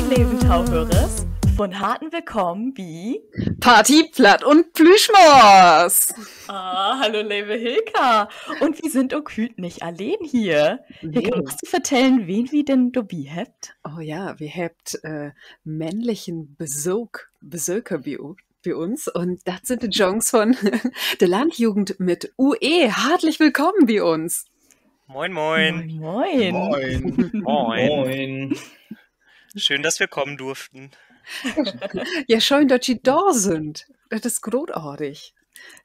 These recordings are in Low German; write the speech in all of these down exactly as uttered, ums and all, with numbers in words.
Leven Tauhörers, von Harten willkamen bi Party, Platt un Plüschmors. Ah, hallo, leve Hilka. Un wi sünd ok hüüt nich alleen hier. Hilka, magst du vertellen, wen wi denn dorbi hebbt? Oh ja, wi hebbt, äh, männlichen Besöök, Besöker bi u-, bi uns. Un dat sünd de Jungs von de Landjugend mit U E. Hartlich willkamen bi uns. Moin, moin. Moin, moin. Moin. Moin. Schön, dass wir kommen durften. Ja, schöön, dat ji dor sünd. Dat is grootartig.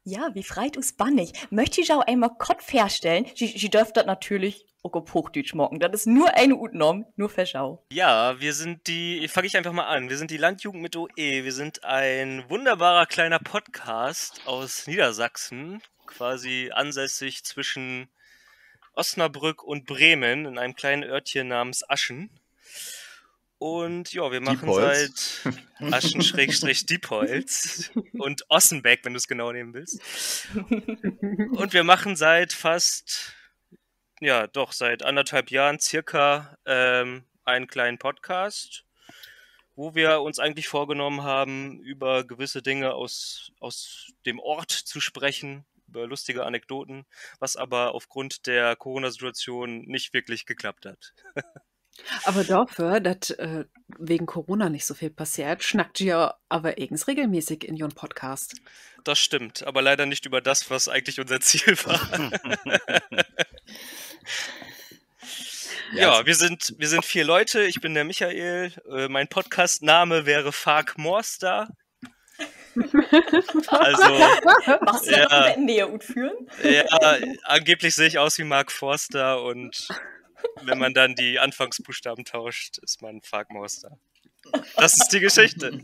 Ja, wi freit us bannig. Möcht ji jo eenmal kort vörstellen? Ji, ji dörft dat natürlich ok op Hoochdüütsch maken. Dat is nur ene Utnahm, nur för jo. Ja, wir sind die, fange ich einfach mal an. Wir sind die Landjugend mit O E. Wir sind ein wunderbarer kleiner Podcast aus Niedersachsen, quasi ansässig zwischen Osnabrück und Bremen in einem kleinen Örtchen namens Aschen. Und ja, wir machen Diepholz. Seit Aschen Schrägstrich Diepholz und Ossenbeck, wenn du's genau nehmen willst. Und wir machen seit fast, ja, doch, seit anderthalb Jahren circa, ähm, einen kleinen Podcast, wo wir uns eigentlich vorgenommen haben, über gewisse Dinge aus, aus dem Ort zu sprechen, über lustige Anekdoten, was aber aufgrund der Corona-Situation nicht wirklich geklappt hat. Aver dorför, dat, äh, wegen Corona nich so veel passeert, snackt ji ja aver egens regelmäßig in jo'n Podcast. Das stimmt, aber leider nicht über das, was eigentlich unser Ziel war. Ja, ja, wir sind, wir sind vier Leute. Ich bin der Michael. Äh, mein Podcastname wäre Fark Morster. Also, magst du dat noch ein bisschen näher utführen? Ja, angeblich sehe ich aus wie Mark Forster und wenn man dann die Anfangsbuchstaben tauscht, ist man Fark Morster. Das ist die Geschichte.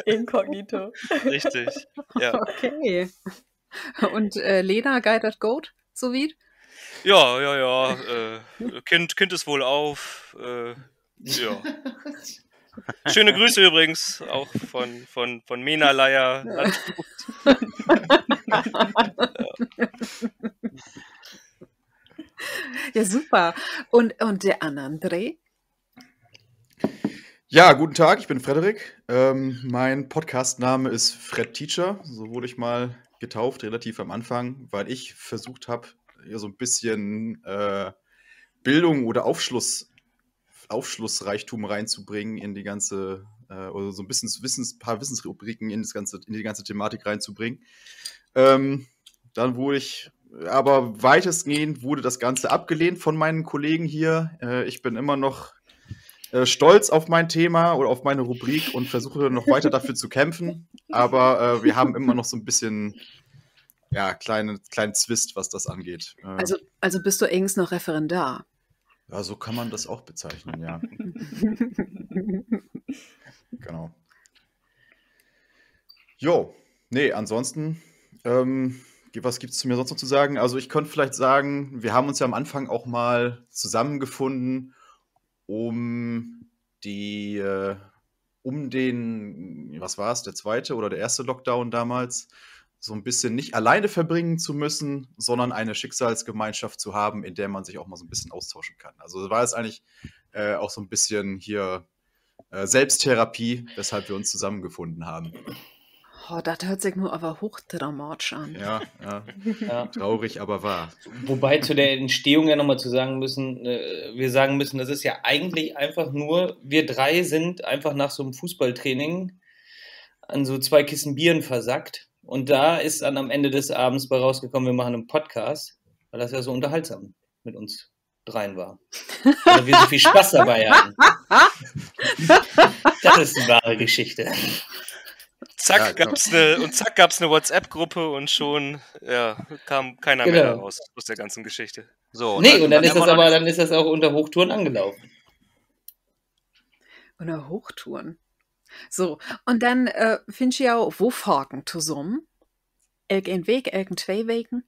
Inkognito. Richtig, ja. Okay. Un, äh, Lena, geiht dat goot, so wiet? Ja, ja, ja. Äh, Kind, Kind ist wohlauf. Äh, ja. Schöne Grüße übrigens auch von, von, von Mena Leier. Ja, super. Un, un de annern dree? Ja, guten Tag, ich bin Frederik. Ähm, mein Podcastname ist Fred Teacher. So wurde ich mal getauft, relativ am Anfang, weil ich versucht hab, ja, so ein bisschen, äh, Bildung oder Aufschluss, Aufschlussreichtum reinzubringen in die ganze, äh, oder so ein bisschen Wissens-, paar Wissensrubriken in das ganze, in die ganze Thematik reinzubringen. Ähm, dann wurde ich, aber weitestgehend wurde das Ganze abgelehnt von meinen Kollegen hier. Äh, ich bin immer noch, äh, stolz auf mein Thema oder auf meine Rubrik und versuche noch weiter dafür zu kämpfen. Aber, äh, wir haben immer noch so ein bisschen, ja, kleine, kleinen Zwist, was das angeht. Äh, also, also büst du egens noch Referendar? Ja, so kann man das auch bezeichnen, ja. Genau. Jo, nee, ansonsten, ähm, gi-, was gibt's zu mir sonst noch zu sagen? Also ich könnte vielleicht sagen, wir haben uns ja am Anfang auch mal zusammengefunden, um die, äh, um den, was war's, der zweite oder der erste Lockdown damals, so ein bisschen nicht alleine verbringen zu müssen, sondern eine Schicksalsgemeinschaft zu haben, in der man sich auch mal so ein bisschen austauschen kann. Also war es eigentlich, äh, auch so ein bisschen hier, äh, Selbsttherapie, weshalb wir uns zusammengefunden haben. Oh, dat höört sik nu aver hoochdramatsch an. Ja, ja. Ja. Traurig, aber wahr. Wobei zu der Entstehung ja noch mal zu sagen müssen, äh, wir sagen müssen, das ist ja eigentlich einfach nur, wir drei sind einfach nach so einem Fußballtraining an so zwei Kisten Bieren versackt. Und da ist dann am Ende des Abends bei rausgekommen, wir machen einen Podcast, weil das ja so unterhaltsam mit uns dreien war. Oder wir so viel Spaß dabei hatten. Das ist eine wahre Geschichte. Zack, ja, genau. Gab's eine, und zack, gab's eine WhatsApp-Gruppe und schon, ja, kam keiner mehr, genau, da raus aus der ganzen Geschichte. So, nee, dann, und dann, dann ist das aber, dann ist das auch unter Hochtouren angelaufen. Unter Hochtouren. So, un denn, äh, finnt ji jo wo faken tosamen? Elk een Week, elk twee Weken?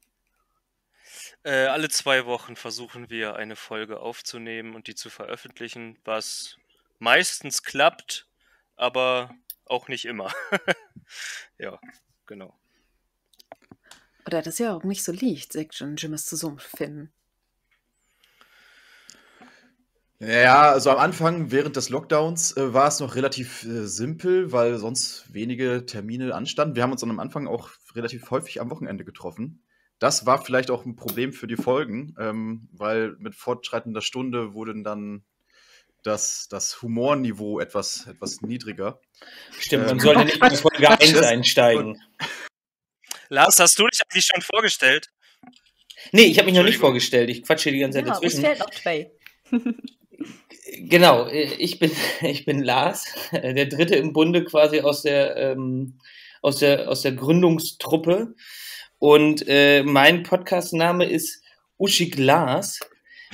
Äh, alle zwei Wochen versuchen wir, eine Folge aufzunehmen und die zu veröffentlichen, was meistens klappt, aber auch nicht immer. Ja, genau. Oh, dat is ja ok nich so licht, sik denn jümmers tosamen to finnen. Ja, also am Anfang, während des Lockdowns, äh, war es noch relativ, äh, simpel, weil sonst wenige Termine anstanden. Wir haben uns dann am Anfang auch relativ häufig am Wochenende getroffen. Das war vielleicht auch ein Problem für die Folgen, ähm, weil mit fortschreitender Stunde wurde dann das, das Humorniveau etwas, etwas niedriger. Stimmt, man sollte nicht in Folge eins einsteigen. Lars, hast du dich eigentlich schon vorgestellt? Nee, ich habe mich noch nicht vorgestellt. Ich quatsche hier die ganze Zeit dazwischen. Ja, uns fehlt noch zwei. Genau, äh, ich bin, ich bin Lars, äh, der Dritte im Bunde quasi aus der, ähm, aus der, aus der Gründungstruppe. Und äh, mein Podcastname ist Uschi Glas,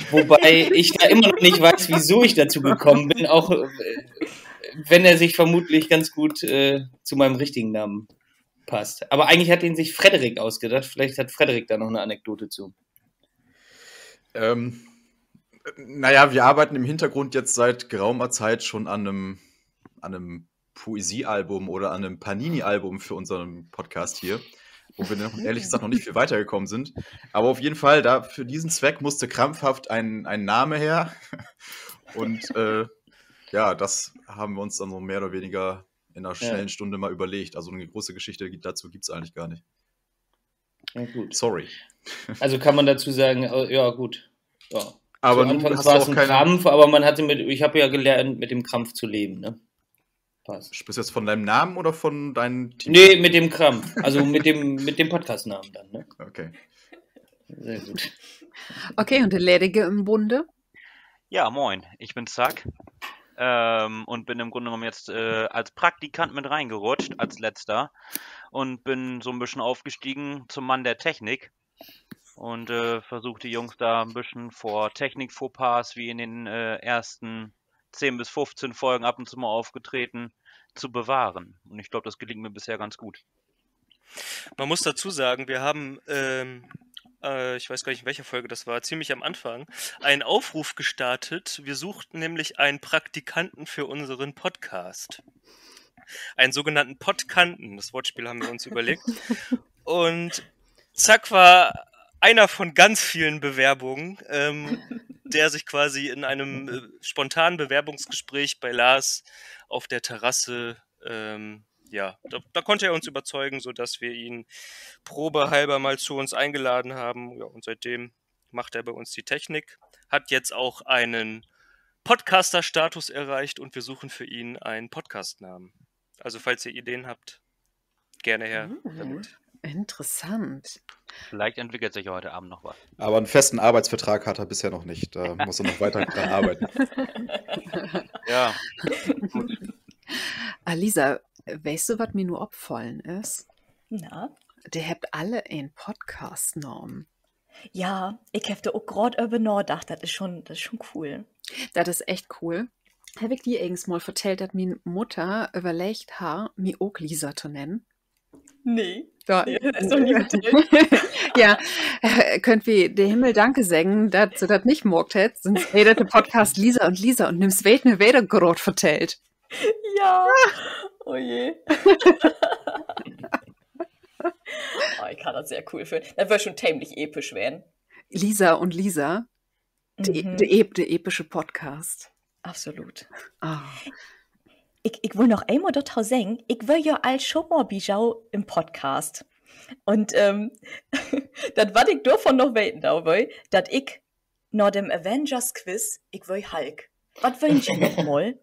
wobei ich da immer noch nicht weiß, wieso ich dazu gekommen bin, auch äh, wenn er sich vermutlich ganz gut äh, zu meinem richtigen Namen passt. Aber eigentlich hat ihn sich Frederik ausgedacht. Vielleicht hat Frederik da noch eine Anekdote zu. Ähm, naja, wir arbeiten im Hintergrund jetzt seit geraumer Zeit schon an einem, an einem Poesiealbum oder an einem Panini-Album für unseren Podcast hier, wo wir noch, ehrlich gesagt, noch nicht viel weitergekommen sind. Aber auf jeden Fall, da für diesen Zweck musste krampfhaft ein, ein Name her. Und äh, ja, das haben wir uns dann so mehr oder weniger in einer schnellen Stunde mal überlegt. Also eine große Geschichte gibt, dazu gibt's eigentlich gar nicht. Ja, gut. Sorry. Also kann man dazu sagen, äh, ja gut. Ja. Aber Zu nun Anfangs hast war du es auch ein keine Krampf, aber man hatte mit, ich habe ja gelernt, mit dem Krampf zu leben, ne? Passt. Sprichst du jetzt von deinem Namen oder von deinen Team? Nee, mit dem Krampf. Also mit dem, mit dem Podcast-Namen dann, ne? Okay. Sehr gut. Okay, und der Ledige im Bunde? Ja, moin, ich bin Zack. Ähm, und bin im Grunde genommen jetzt äh, als Praktikant mit reingerutscht, als letzter. Und bin so ein bisschen aufgestiegen zum Mann der Technik. Und äh, versuche die Jungs da ein bisschen vor Technik-Fauxpas, wie in den äh, ersten zehn bis fünfzehn Folgen ab und zu mal aufgetreten, zu bewahren. Und ich glaube, das gelingt mir bisher ganz gut. Man muss dazu sagen, wir haben, ähm, äh, ich weiß gar nicht, in welcher Folge das war, ziemlich am Anfang, einen Aufruf gestartet. Wir suchten nämlich einen Praktikanten für unseren Podcast. Einen sogenannten Podkanten, das Wortspiel haben wir uns überlegt. Und Zack war einer von ganz vielen Bewerbungen, ähm, der sich quasi in einem äh, spontanen Bewerbungsgespräch bei Lars auf der Terrasse, ähm, ja, da, da konnte er uns überzeugen, sodass wir ihn probehalber mal zu uns eingeladen haben. Ja, und seitdem macht er bei uns die Technik, hat jetzt auch einen Podcaster-Status erreicht und wir suchen für ihn einen Podcast-Namen. Also falls ihr Ideen habt, gerne her damit. Interessant. Vielleicht entwickelt sich ja heute Abend noch was. Aber einen festen Arbeitsvertrag hat er bisher noch nicht. Da muss er noch weiter dran arbeiten. Ja. Ah, Lisa, weetst du, wat mi nu opfallen is? Na? De hebbt alle en Podcast-Naam. Ja, ik heff dor ok graad över nadacht. Dat is schon, dat is schon cool. Dat is echt cool. Heff ik di egens mal vertellt, dat mien Mutter överleggt harr, mi ok Lisa to nennen? Nee. Ja. Nee, dat is noch nie vertellt. Ja, äh, köönt wi de Himmel Danke seggen, dat se dat nich maakt hett, sünst heet de Podcast Lisa un Lisa un nüms weet, ne, wer dat graad vertellt. Ja. Oh je. Oh, ik kann dat sehr cool finnen. Dat wöör schon temlich episch weren. Lisa un Lisa. De, Mhm. de, ep-, de epische Podcast. Absolut. Ah. Ik, ik will noch eenmal dorto seggen, ik wöör jo al schon mal bi jo im Podcast. Un, ähm, dat, wat ik dorvon noch weten do, wöör, dat ik na dem Avengers-Quiz, ik wöör Hulk. Wat wören ji noch mal?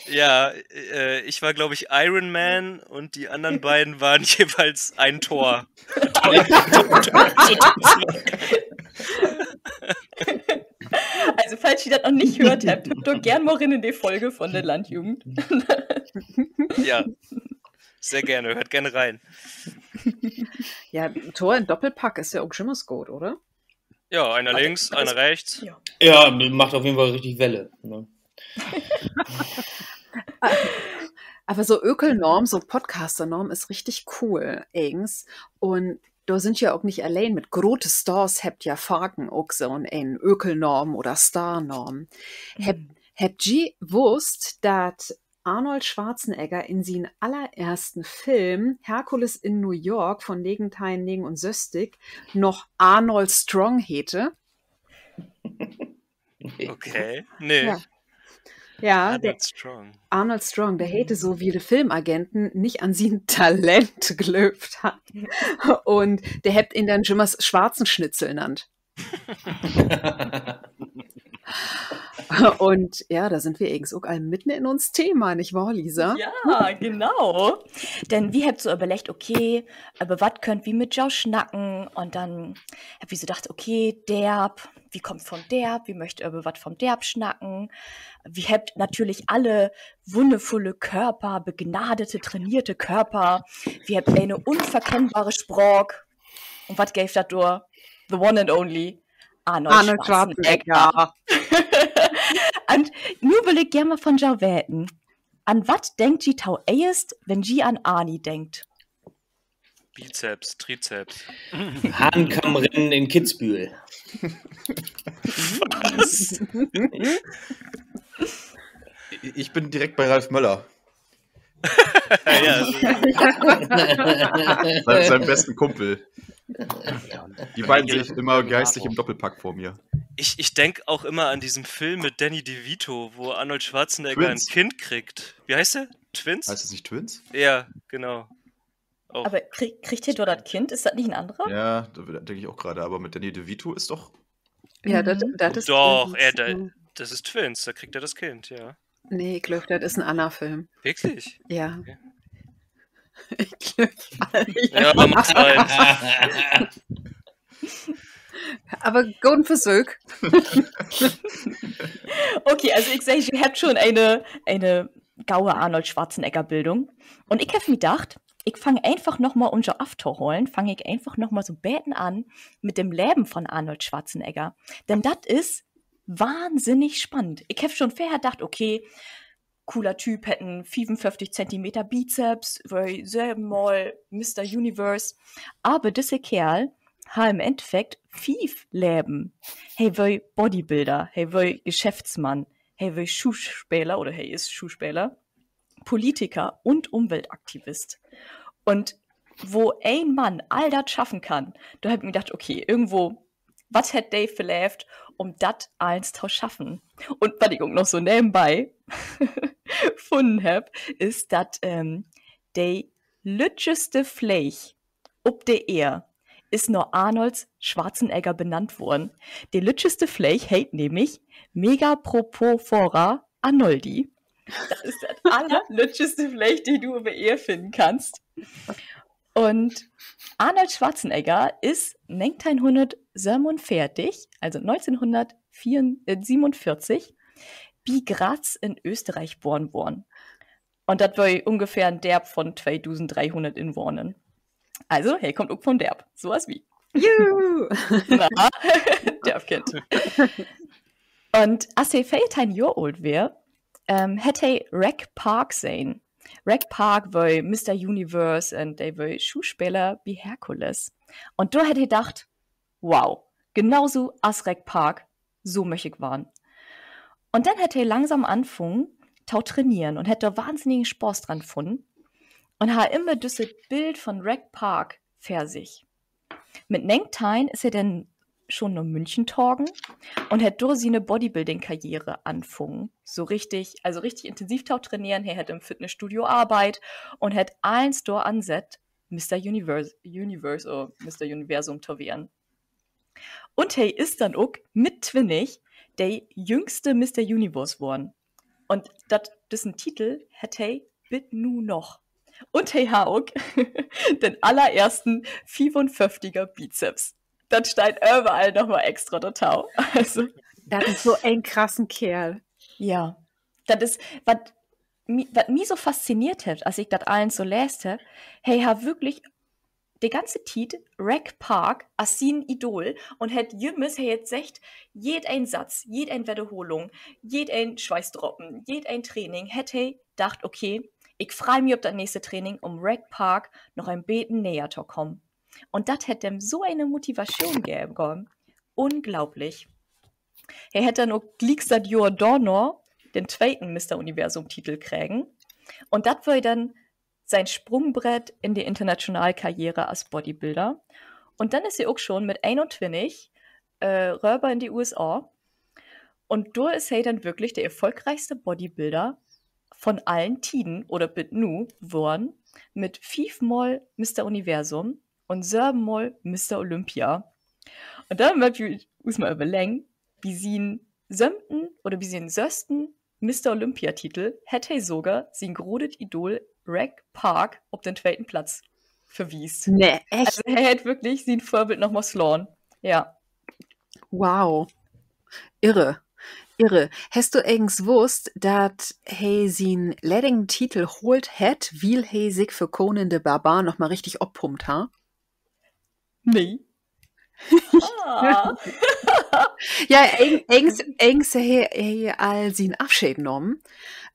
Ja, äh, ich war, glaube ich, Iron Man und die anderen beiden waren jeweils ein Tor. Also, falls ji dat noch nich höört hebbt, dor geern mal rin in de Folge von de Landjugend. Ja, sehr gerne, hört gerne rein. Ja, Thor in Doppelpack is ja ok jümmers goot, oder? Ja, einer links, einer rechts. Ja. Ja, macht auf jeden Fall richtig Welle. Ne? Aver so Ökelnaam, so Podcasternaam is richtig cool, egens. Un dor sünd ji ja ok nich alleen mit. Grote Stars hebbt ja faken ok so'n en Ökelnaam oder Starnaam. Hebbt, hebbt ji wusst, dat Arnold Schwarzenegger in sien allereersten Film Hercules in New York von negenteihnnegenunsösstig noch Arnold Strong heette? Okay, nee. Ja, ja, de Arnold Strong, de heet so, wiel de Filmagenten nich an sien Talent glöövt hebbt. Un de hebbt em denn jümmers Schwarzenschnitzel nannt. Un ja, dor sünd wi egens ok al midden in uns Thema, nich wohr, Lisa? Ja, genau. Denn wi hebbt so överleggt, okay, över wat köönt wi mit jo snacken? Un denn hebbt wi so dacht, okay, Dörp, wi kaamt von Dörp, wi möcht över wat von Dörp snacken. Wi hebbt natürlich alle wunnervulle Körper, begnadete, trainierte Körper. Wi hebbt ene unverkennbare Spraak. Un wat geev dat dor? The one and only Arnold Schwarzenegger. Un nu wüll ik geern mal von jo weten: An wat denkt ji toeerst, wenn ji an Arnie denkt? Bizeps, Trizeps. Hahnkammrennen in Kitzbühel. Was? Ich bin direkt bei Ralf Möller. Ja, also sein, sein besten Kumpel. Die beiden sehe ich immer geistig im Doppelpack vor mir. Ich, ich denk auch immer an diesen Film mit Danny DeVito, wo Arnold Schwarzenegger ein Kind kriegt. Twins. Wie heißt der? Twins? Heißt das nicht Twins? Ja, genau. Aver krie-, kriegt he dor dat Kind? Is dat nich en anner? Ja, da denk ich auch gerade, aber mit Danny DeVito ist doch Ja, dat, dat is Doch, Twins, ja. Das ist Twins, da kriegt er das Kind, ja. Nee, ik glööv, dat is en anner Film. Wirklich? Ja. Okay. Ik glööv, ja, macht nix. Aver goden Versöök. Okay, also ik seh, ji hebbt schon ene, ene gaue Arnold Schwarzenegger-Bildung. Un ik heff mi dacht, ik fang eenfach noch mal, üm jo aftoholen, fang ik eenfach noch mal so 'n beten an mit dat Leven von Arnold Schwarzenegger. Denn dat is wahnsinnig spannend. Ik heff schon vörher dacht, okay, cooler Typ, hett en fiefunföfftig Zentimeter Bizeps, weer sövenmal Mister Universe. Aver düsse Keerl harr im Endeffekt fief Leven. He weer Bodybuilder, he weer Geschäftsmann, he weer Schauspeler, oder he is Schauspeler, Politiker un Umweltaktivist. Un wo een Mann all dat schaffen kann, dor heff ik mi dacht, okay, irgendwo, wat hett de beleevt, üm dat allens to schaffen? Un wat ik ok noch so nevenbei funnen heff, is, dat, ähm, de lüttjeste Fleeg op de Eer is na Arnold Schwarzenegger benannt worrn. De lüttjeste Fleeg heet nämlich Megaprophophora arnoldii. Dat is dat allerlüttjeste Fleeg, de du op de Eer finnen kannst. Un Arnold Schwarzenegger is negenteihnhunnertsövenunveertig, also negenteihnhunnertveer-, äh, siebenundvierzig bi Graz in Österreich boren worrn. Un dat weer ungefähr en Dörp von tweedusend dreehunnert Inwahners. Also, he kummt ok von Dörp, so as wi. Juhu! Na, Dörpkind. Un as he veerteihn Johr oolt weer, ähm, hett he Reg Park sehn. Reg Park weer Mister Universe un de weer Schauspeler bi Herkules. Un dor hett he dacht, wow, genau so as Reg Park, so möch ik warrn. Un denn hett he langsam anfungen to trainieren un hett dor wahnsinnigen Spaaß dran funnen un harr immer düsset Bild von Reg Park vör sik. Mit negenteihn is he denn schon na München tagen un hett dor siene Bodybuilding-Karriere anfungen. So richtig, also richtig intensiv to trainieren. He hett in't Fitnessstudio arbeidt un hett allens dor ansett, Mister Univers-, Universe oder Mister Universum to weern. Un he is denn ok mit twintig de jüngste Mister Universe worrn. Un dat, düssen Titel hett he bit nu noch. Un he harr ok den allereersten fiefunföfftiger Bizeps. Dat steiht överall noch mal extra dorto. Also. Dat is so en krassen Keerl. Ja. Dat is, wat mi, wat mi so faszineert hett, as ik dat allens so leest heff, he harr würklich de ganze Tiet Reg Park as sien Idol un hett jümmers, he hett seggt, jedeen Satz, jedeen Wedderholung, jedeen Sweetdroppen, jedeen Training, hett he dacht, okay, ik frei mi op dat nächste Training, üm Reg Park noch en beten neger to kamen. Un dat hett em so ene Motivation geven. Unglaublich. He hett denn ok glieks dat Johr dorna den tweeten Mister-Universum-Titel kregen. Un dat weer denn sien Sprungbrett in de internationale Karriere as Bodybuilder. Un denn is he ok schon mit eenuntwintig, äh, röver in de U S A. Un dor is he denn würklich de erfolgreichste Bodybuilder von allen Tieden oder bit nu worrn, mit fiefmal Mister Universum un sövenmal Mister Olympia. Un denn mööt wi us mal överleggen, bi sien söövten oder bi sien sössten Mister Olympia-Titel hett he sogor sien grotet Idol Reg Park op den tweeten Platz verwiest. Nee, echt? Also he hett würklich sien Vörbild noch mal slahn. Ja. Wow. Irre. Irre. Hest du egens wusst, dat he sien leddigen Titel haalt hett, wiel he sik för Conan de Barbar noch mal richtig oppumpt harr? Nee. Ja, egens, egens hett he all sien Afscheed nahmen,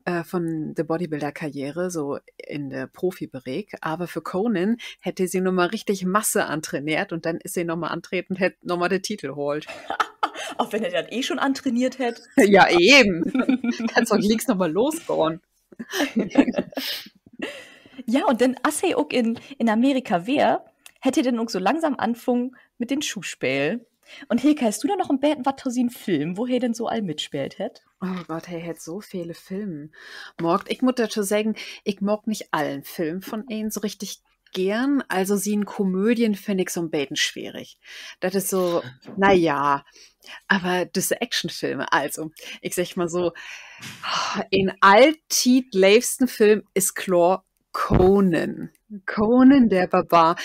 äh, von de Bodybuilder-Karriere, so in de Profibereeg. Aver för Conan hett he sik noch mal richtig Masse antraineert un denn is he noch mal antreden, hett noch mal de Titel haalt. Auch wenn he dat eh schon antraineert hett. Ja, even. Kannst doch glieks noch mal losgahn. Ja, un denn, as he ok in, in Amerika weer, hett he denn ok so langsam anfungen mit den Schauspeel. Un Hilke, hest du dor noch en beten wat to sien Film, wo he denn so all mitspeelt hett? Oh Gott, he hett so vele Filme maakt. Ik mutt dorto seggen, ik mag nich allen Film von em so richtig geern. Also sien Komödien finn ik so 'n beten swierig. Dat is so, na ja. Aver düsse Actionfilme, also, ik segg mal so, en alltiet leevsten Film is kloor Conan. Conan der Barbar.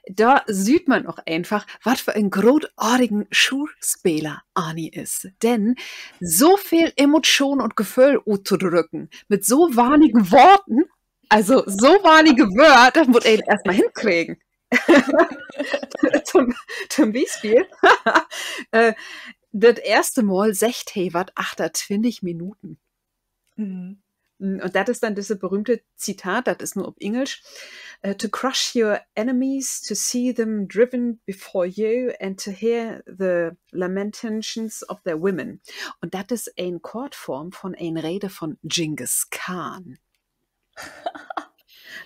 Dor süht man ok eenfach, wat för en grootartigen Schauspeler Arnie is. Denn so veel Emotion un Geföhl uttodrücken mit so wanige Woorden, also so wanige Wöör, dat mutt een eerstmal hinkriegen. To'n, to'n Bispeel, äh, dat eerste Mal seggt he wat achter twintig Minuten. Un dat is denn düsse berühmte Zitat, dat is nu op Engelsch: To crush your enemies, to see them driven before you and to hear the lamentations of their women. Un dat is en Kortform von en Rede von Dschingis Khan.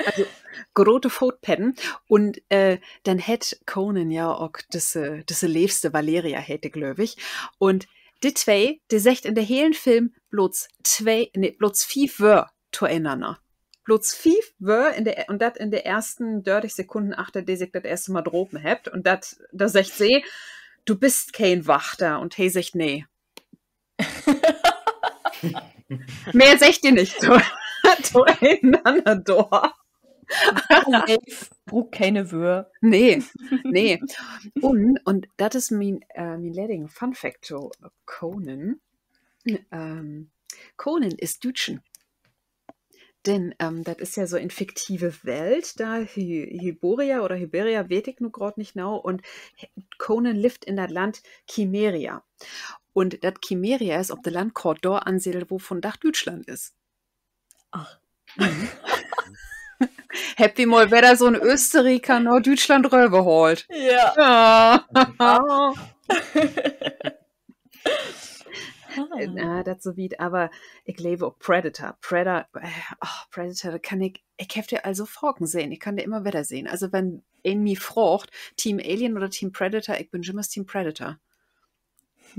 Also, grote Footpedden. Un, äh, denn hett Conan ja ok düsse, düsse Leevste, Valeria heet de, glööv ik. Un de twee, de seggt in de helen Film blots twee, nee, blots fief Wöör toenanner. Blots fief Wöör in de, un dat in de eersten dörtig Sekunnen, achter de sik dat eerste Mal drapen hebbt. Un dat, dor seggt se: Du büst keen Wachter. Un he seggt: Nee. Mehr seggt de nich to, toenanner dor. Leev bruukt kene Wöör. Nee, nee. Un, un dat is mien, äh, mien leddigen Fun Fact to Conan. Ähm, Conan is Düütschen. Denn, ähm, dat is ja so en fiktive Welt, dor Hy-, Hyboria oder Hyberia, weet ik nu graad nich nau. Un Conan leevt in dat Land Cimmeria. Un dat Cimmeria is op de Landkaart dor ansiedelt, wo vundaag Düütschland is. Ach. Hebbt wi mal wedder so'n Österrieker na Düütschland röverhaalt. Ja. Äh, dat so wiet, aver ik leev ok Predator. Predator, äh, oh, Predator, dat kann ik, ik heff de al so faken sehn. Ik kann de immer wedder sehn. Also, wenn een mi fraagt, Team Alien oder Team Predator, ik bün jümmers Team Predator.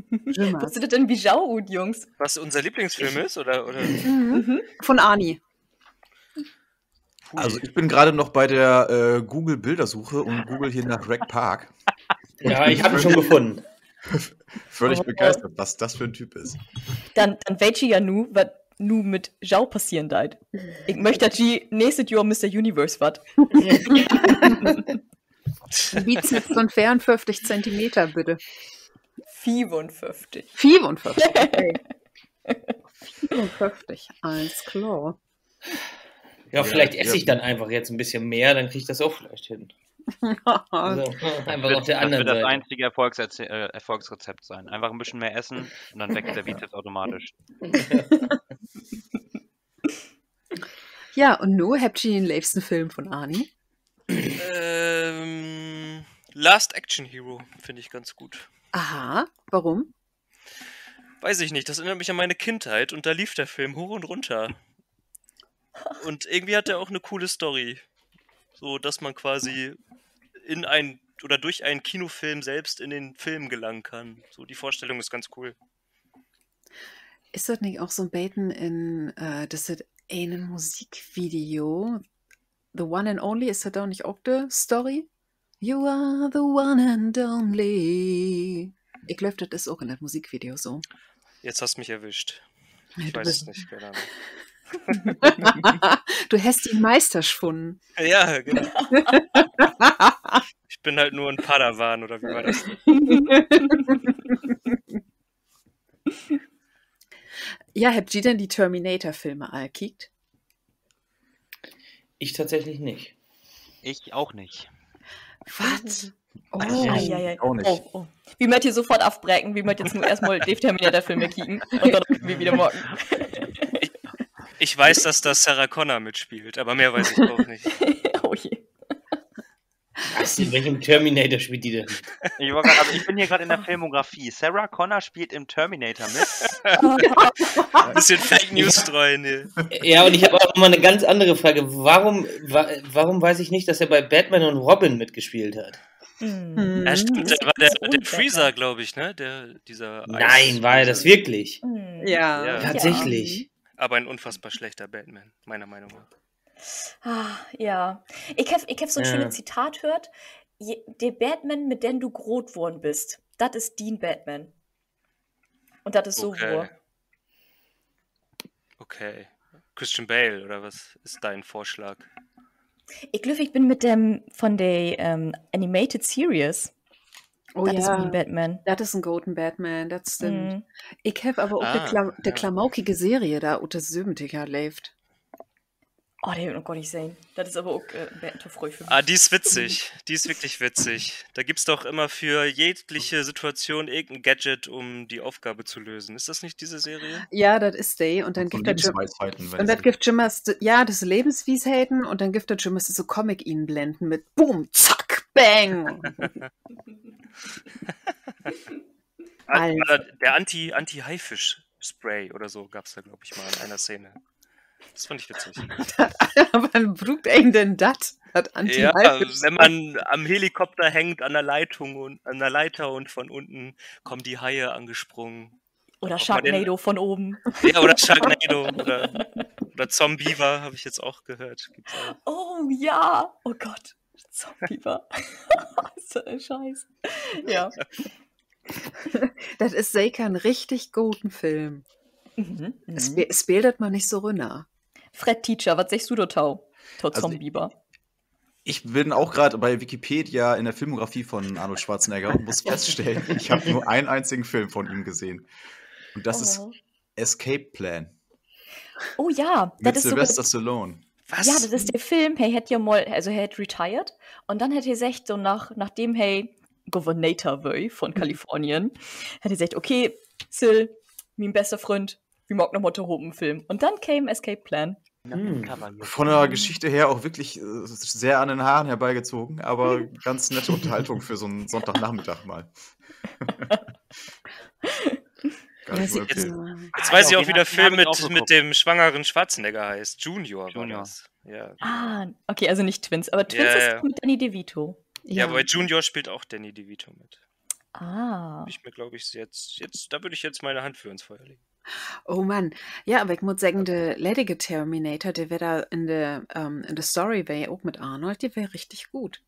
Wo süht dat denn bi jo ut, Jungs? Was unser Lieblingsfilm ist, oder, oder? Von Arnie. Also, ich bin gerade noch bei der, äh, Google-Bildersuche und google hier nach Reg Park. Ja, ich hab ihn schon gefunden. Völlig begeistert, was das für ein Typ ist. Denn, denn weet ji ja nu, wat nu mit jo passeren deit. Ik möch, dat ji nächstet Johr Mister Universe warrt. Bizeps von veerunföfftig Zentimeter, bitte. Fiefunföfftig. Fiefunföfftig, okay. Fiefunföfftig, allens klor. Ja, vielleicht esse ich dann einfach jetzt ein bisschen mehr, dann krieg ich das auch vielleicht hin. So, einfach auf der anderen Seite. Das wird das einzige Erfolgsreze-, äh, Erfolgsrezept sein. Einfach ein bisschen mehr essen und dann wächst der Bizeps automatisch. Ja, un nu hebbt ji den leevsten Film von Arnie? Ähm, Last Action Hero finde ich ganz gut. Aha, warum? Weiß ich nicht, das erinnert mich an meine Kindheit und da lief der Film hoch und runter. Und irgendwie hat er auch eine coole Story. So, dass man quasi in ein, oder durch einen Kinofilm selbst in den Film gelangen kann. So, die Vorstellung ist ganz cool. Is dat nich ok so 'n beten in, äh, dat ene Musikvideo, The One and Only, is dat dor nich ok de Story? You are the one and only. Ik glööv, dat is ok in dat Musikvideo so. Jetzt hast mich erwischt. Ja, du hest dien Meister funnen. Ja, genau. Ich bin halt nur 'n Padawan, oder wie war das? Ja, hebbt ji denn de Terminator-Filme all kiekt? Ich tatsächlich nich. Ich auch nicht. Wat? Wi mööt hier sofort afbreken. Wi mööt nu eerstmal de Terminator-Filme kieken un denn wi wieder maken. Ich weiß, dass da Sarah Connor mitspielt, aber mehr weiß ich auch nicht. Oh je. Was, in welchem Terminator spielt die denn mit? Ich wollt grad, also ich bin hier grad in der Filmografie. Sarah Connor spielt im Terminator mit. Bisschen Fake News streuen hier. Ja, und ich hab auch noch mal eine ganz andere Frage. Warum, wa-, warum weiß ich nicht, dass er bei Batman und Robin mitgespielt hat? Ja, stimmt, der war der, der Freezer, glaub ich, ne? Der, dieser Nein, war er das wirklich? Ja. Ja. Tatsächlich. Aber ein unfassbar schlechter Batman, meiner Meinung nach. Ah, ja. Ik heff, ik heff so 'n schöne Zitat höört: „Je-, de Batman, mit den du groot worrn büst, dat is dien Batman.“ Un dat is so wohr. Okay. Christian Bale, oder was ist dein Vorschlag? Ik glööv, ik bün mit den von de, ähm, Animated Series. Oh ja, dat is mien Batman. Dat is en goden Batman, dat stimmt. Ik heff aver ok de Kla-, de klamaukige Serie dor ut de Söventiger leevt. Oh, de heff ik noch gor nich sehn. Dat is aver ok, äh, en beten to fröh för mi. Ah, die ist witzig. Die ist wirklich witzig. Da gibt's doch immer für jegliche Situation irgendein Gadget, um die Aufgabe zu lösen. Ist das nicht diese Serie? Ja, dat is de. Un denn gifft dat jüm-, Lebensweisheiten, un dat gifft jümmers, ja, dat is Lebenswiesheiten un denn gifft dat jümmers so Comic-Inblenden mit Boom, Zack, Bang. War, war da der Anti-, Anti-Haifisch-Spray oder so gab's da, glaub ich, mal in einer Szene. Das fand ich witzig. Wann bruukt een denn dat? Dat Anti-Haifisch-Spray? Ja, wenn man am Helikopter hängt, an der Leitung und, an der Leiter und von unten kommen die Haie angesprungen. Oder Sharknado von oben. Ja, oder Sharknado oder, oder Zombeaver, hab ich jetzt auch gehört. Gibt's auch. Oh ja, oh Gott. Zombeaver. So 'n Scheiß. Ja. Dat is seker en richtig goden Film. Spe-, speel dat mal nich so rünner. Fred Teacher, wat seggst du dorto? To Zombeaver. Ich bin auch grad bei Wikipedia in der Filmografie von Arnold Schwarzenegger und muss feststellen, ich hab nur einen einzigen Film von ihm gesehen. Und das ist Escape Plan. Oh ja, mit Sylvester Stallone. Ja, dat is de Film, he hett ja mal, also he hett retired un denn hett he seggt, so nach, nachdem he Gouvernator wöör von Kalifornien, hett he seggt: Okay, Sil, mien beste Fründ, wi maakt noch mal tohoop en Film. Un denn keem Escape Plan. Von der Geschichte her auch wirklich, äh, sehr an den Haaren herbeigezogen, aber ganz nette Unterhaltung für so 'n Sonntagnachmittag mal. Gar nicht mal empfehlen. Jetzt, jetzt weiß ich auch, wie der Film mit, mit dem schwangeren Schwarzenegger heißt. Junior war das. Ja, genau. Ah, okay, also nich Twins. Aber Twins ist doch mit Danny DeVito. Ja, aber bei Junior spielt auch Danny DeVito mit. Ah. Würd ich mir, glaub ich, jetzt, jetzt, da würd ich jetzt meine Hand für ins Feuer legen. Oh Mann. Ja, aver ik mutt seggen, de leddige Terminator, de weer dor in de, ähm, in de Story weer ok mit Arnold, de weer richtig goot.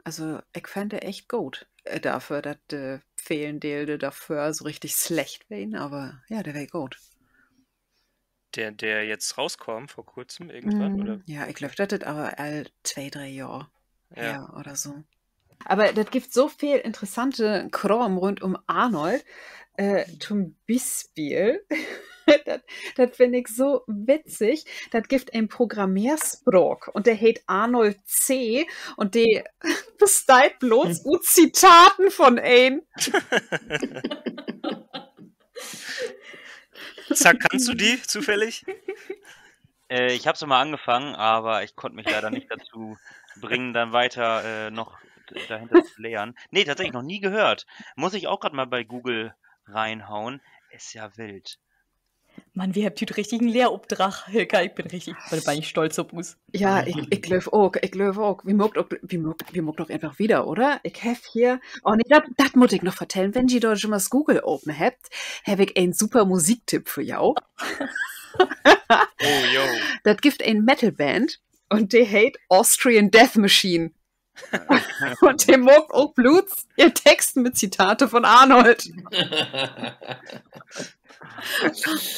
Also, ik fand de echt goot, äh, dorför, dat de velen Delen dorvör so richtig slecht weren, aver ja, de weer goot. Der, der jetzt rauskam vor kurzem irgendwann, oder? Ja, ik glööv, dat is aver al twee, dree Johr her oder so. Aver dat gifft so veel interessante Kraam rund üm Arnold. Äh, to'n Bispeel, dat, dat finn ik so witzig, dat gifft en Programmeerspraak un de heet Arnold C. un de besteiht blots ut Zitaten von em. Zack, kannst du die zufällig? Äh, ich hab sie mal angefangen, aber ich konnte mich leider nicht dazu bringen, dann weiter, äh, noch d-, dahinter zu lernen. Nee, tatsächlich noch nie gehört. Muss ich auch grad mal bei Google reinhauen. Ist ja wild. Mann, wi hebbt hüüt richtig en Lehropdrag, Hilka. Ik bün richtig, bün bannig stolt op us. Ja, ik, ik glööv ok, ik glööv ok. Wi maakt ok, wi maakt, wi maakt doch eenfach wieder, oder? Ik heff hier, oh nee, dat, dat mutt ik noch vertellen. Wenn ji dor jümmers Google open hebbt, heff ik en super Musiktipp för jo. Oh, jo. Dat gifft en Metalband un de heet Austrian Death Machine. Un de maakt ok blots ehr Texten mit Zitate von Arnold.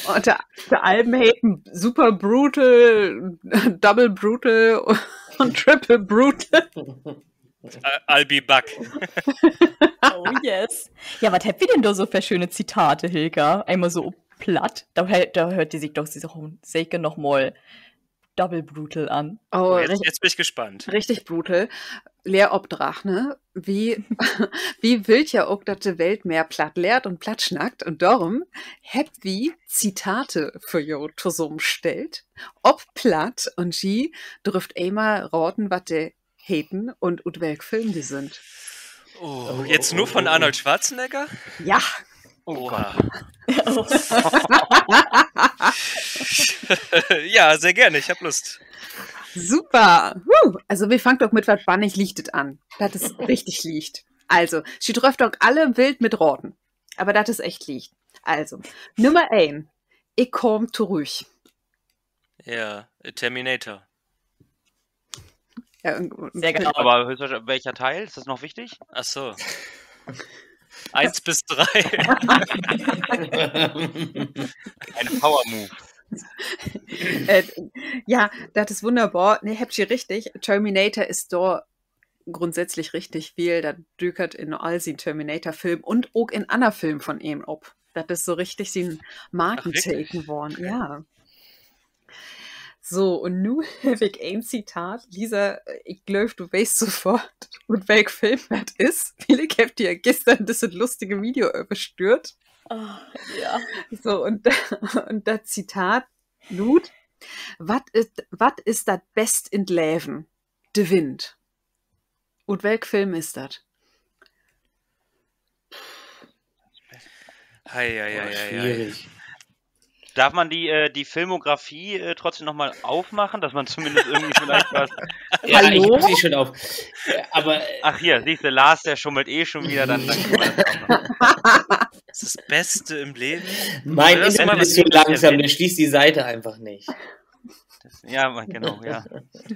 Un de, de Alben heten Super Brutal, Double Brutal un Triple Brutal. I'll be back. Oh yes. Ja, wat hebbt wi denn dor so för schöne Zitate, Hilka? Eenmal so op Platt. Dor, dor höört de sik doch seker noch mal Double Brutal an. Oh, jetzt bün ik gespannt. Richtig brutal. Lehropdrag, ne? Wi, wi wüllt ja ok, dat de Welt mehr Platt lehrt un Platt snackt. Un dorüm hebbt wi Zitate för jo tosamenstellt op Platt. Un ji dröfft eenmal raten, wat de heten un ut welk Film de sünd. Oh, jetzt nur von Arnold Schwarzenegger? Ja. Oha. Ja, sehr gerne, ich hab Lust. Super. Also, wi fangt ok mit wat bannig Lichtet an. Dat is richtig licht. Also, ji dröfft ok alle wild mit raten. Aver dat is echt licht. Also, Nummer een. Ik kaam torüch. Ja, Terminator. Ja, sehr genau. Aber höchstwahrscheinlich, welcher Teil? Ist das noch wichtig? Ach so. Eins bis drei. Ein Power-Move. Äh, ja, dat is wunnerbor. Nee, hebbt ji richtig. Terminator is dor grundsätzlich richtig, wiel dat dükert in all sien Terminator-Film un ok in anner Film von em op. Dat is so richtig sien Markenteken worrn. Ja. So, un nu heff ik een Zitat. Lisa, ik glööv, du weetst sofort, ut welk Film dat is. Wiel ik heff di güstern düsset lustige Video överstüürt. So, un, un dat Zitat luudt: Wat is, wat is dat Best in't Leven? De Wind. Ut welk Film is dat? Hei, hei, hei, hei, hei. Schwierig. Darf man die, äh, die Filmografie, äh, trotzdem noch mal aufmachen, dass man zumindest irgendwie vielleicht was Ja, ich hab sie schon auf. Aber Ach, hier, siehst du, Lars, der schummelt eh schon wieder, dann, dann kann man das auch machen. Das ist das Beste im Leben. Mein Internet ist zu langsam, der schließt die Seite einfach nicht. Das, ja, man, genau, ja.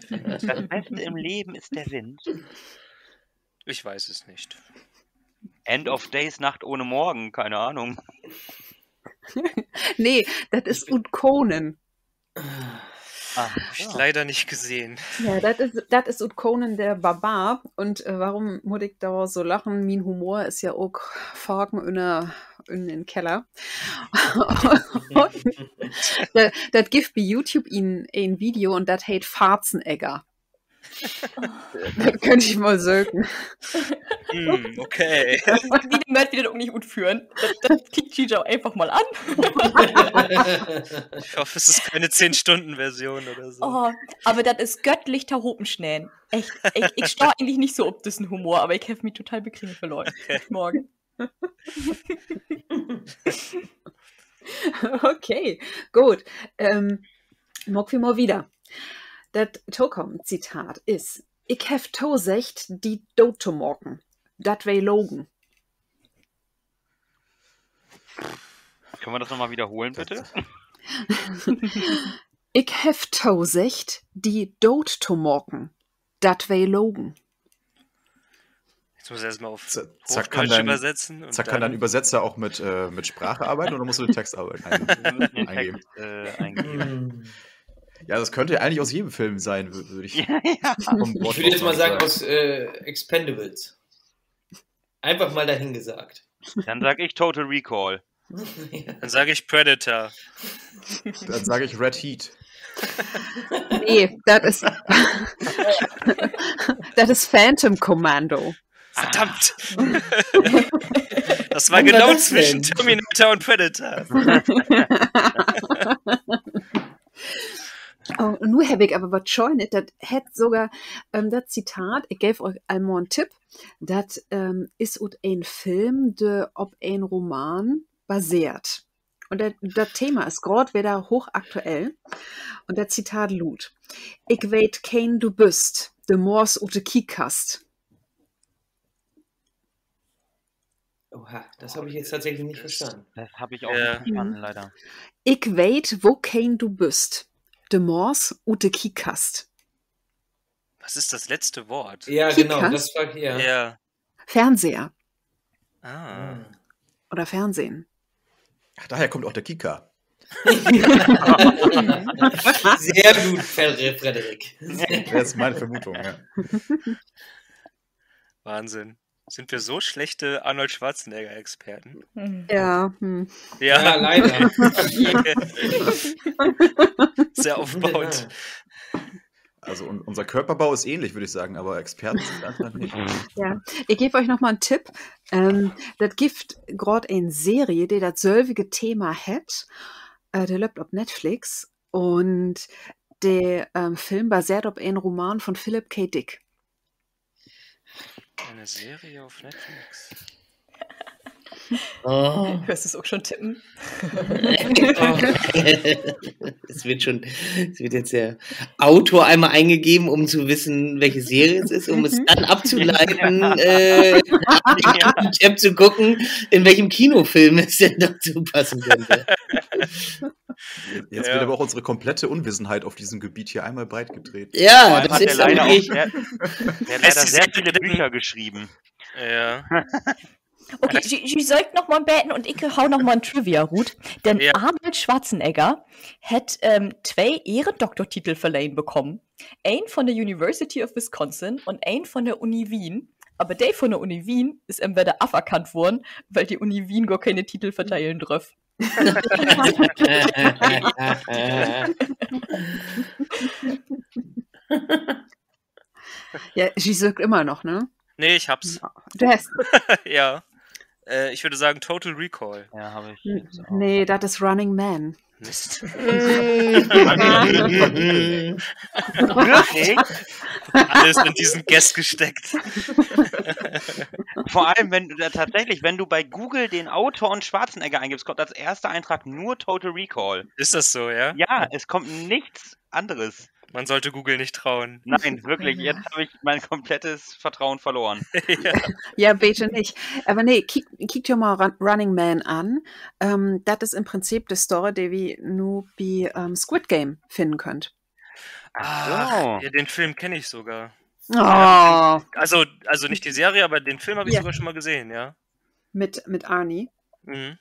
Das Beste im Leben ist der Wind. Ich weiß es nicht. End of Days, Nacht ohne Morgen, keine Ahnung. Nee, dat is ut Conan. Ah, hab ich leider nicht gesehen. Ja, dat is, dat is ut Conan der Barbar. Un, äh, worüm mutt ik dor so lachen? Mien Humor is ja ok faken ünner, ünnen in Keller. Un dat, dat gifft bi YouTube en, en Video un dat heet Farzenegger. Dat köönt ji mal söken. Hm, okay. Wi mööt dat ok nich utföhren. Dat, dat kiekt ji jo eenfach mal an. Ich hoffe, es ist keine zehn-Stunden-Version oder so. Oh, aver dat is göttlich tohopen sneden. Echt, ik, ik stah egentlich nich so op düssen Humor, aver ik heff mi total bekringelt vörleden Morgen. Okay, goot. Ähm, maak wi mal wieder. Dat tokamen Zitat is: Ik heff toseggt, di doot to maken. Dat weer logen. Können wir das noch mal wiederholen, bitte? Ik heff toseggt, di doot to maken. Dat weer logen. Jetzt muss er erst mal auf Hochdeutsch übersetzen und dann kann ein Übersetzer auch mit, äh, mit Sprache arbeiten oder musst du den Text arbeiten, ein-, eingeben? Wir müssen den Text, äh, eingeben. Ja, das könnte ja eigentlich aus jedem Film sein, wür-, würde ich vom Wortlaut sagen. Ja, ja. Ich würde jetzt mal sagen, aus, äh, Expendables. Einfach mal dahin gesagt. Dann sag ich Total Recall. Dann sag ich Predator. Dann sag ich Red Heat. Nee, dat is, dat is Phantom Commando. Verdammt! Das war genau zwischen Terminator und Predator. Oh, un nu heff ik aver wat Schönet, dat hett sogor, ähm, dat Zitat, ik geev jo al mal en Tipp, dat, ähm, is ut en Film, de op en Roman baseert. Un dat, dat Thema is graad wedder hoochaktuell. Un dat Zitat luudt: Ik weet, keen du büst, de Moors ut de Kiekkast. Oha, das habe ich jetzt tatsächlich nicht verstanden. Das habe ich auch nicht verstanden, leider. Ik weet, wokeen du büst, de Moors ut de Kiekkast. Was ist das letzte Wort? Ja, genau, das frag ich, ja. Ja. Fernseher. Ah. Oder Fernsehen. Ach, daher kommt auch der Kika. Sehr gut, Fre- Frederik. Sehr Das ist meine Vermutung, ja. Wahnsinn. Sind wir so schlechte Arnold Schwarzenegger-Experten? Ja, hm. Ja, Ja, leider. sehr aufbaut. Also un unser Körperbau ist ähnlich, würde ich sagen, aber Experten sind wir anscheinend nicht. Ja, ik geev jo noch mal en Tipp. Ähm, dat gifft graad en Serie, de dat sülvige Thema hett. Äh, de löppt op Netflix un de ähm, Film baseert op en Roman von Philip K. Dick. Eine Serie auf Netflix. Oh. Hörst du es auch schon tippen? Es wird schon, es wird jetzt der Autor einmal eingegeben, um zu wissen, welche Serie es ist, um es dann abzuleiten, äh, nach dem Tab zu gucken, in welchem Kinofilm es denn dazu passen könnte. Jetzt wird aber auch unsere komplette Unwissenheit auf diesem Gebiet hier einmal breit getreten. Ja, Vor allem das hat er ist leider auch wirklich. sehr, der hat leider sehr viele Bücher geschrieben. Ja. Okay, ji, ji söökt noch mal en beten un ik hau noch mal en Trivia rut. Denn Ja. Arnold Schwarzenegger hett ähm, twee Ehrendoktortitel verlehen bekommen. Een von de University of Wisconsin un een von de Uni Wien. Aber de von de Uni Wien is em wedder aferkannt worrn, weil de Uni Wien gor kene Titel verteilen dröff. Ja, ji söökt immer noch, ne? Nee, ich hab's. Du hest. Ja. Äh, ich würde sagen Total Recall. Ja, habe ich. N- Nee, dat is Running Man. Mist. Wirklich? Alles in diesen Guess gesteckt. Vor allem, wenn du da tatsächlich, wenn du bei Google den Autor und Schwarzenegger eingibst, kommt als erster Eintrag nur Total Recall. Ist das so, ja? Ja, es kommt nichts anderes. Man sollte Google nicht trauen. Nein, wirklich, jetzt habe ich mein komplettes Vertrauen verloren. Ja, beter nich. Aver nee, kiek, kiek di mal Run- Running Man an. Ähm, dat is in Prinzip de Story, de wi nu bi ähm, Squid Game finnen köönt. Ach, ja, den Film kenne ich sogar. Oh, Also, also nicht die Serie, aber den Film habe ich Ja. Sogar schon mal gesehen, ja. Mit, mit Arnie. Mhm.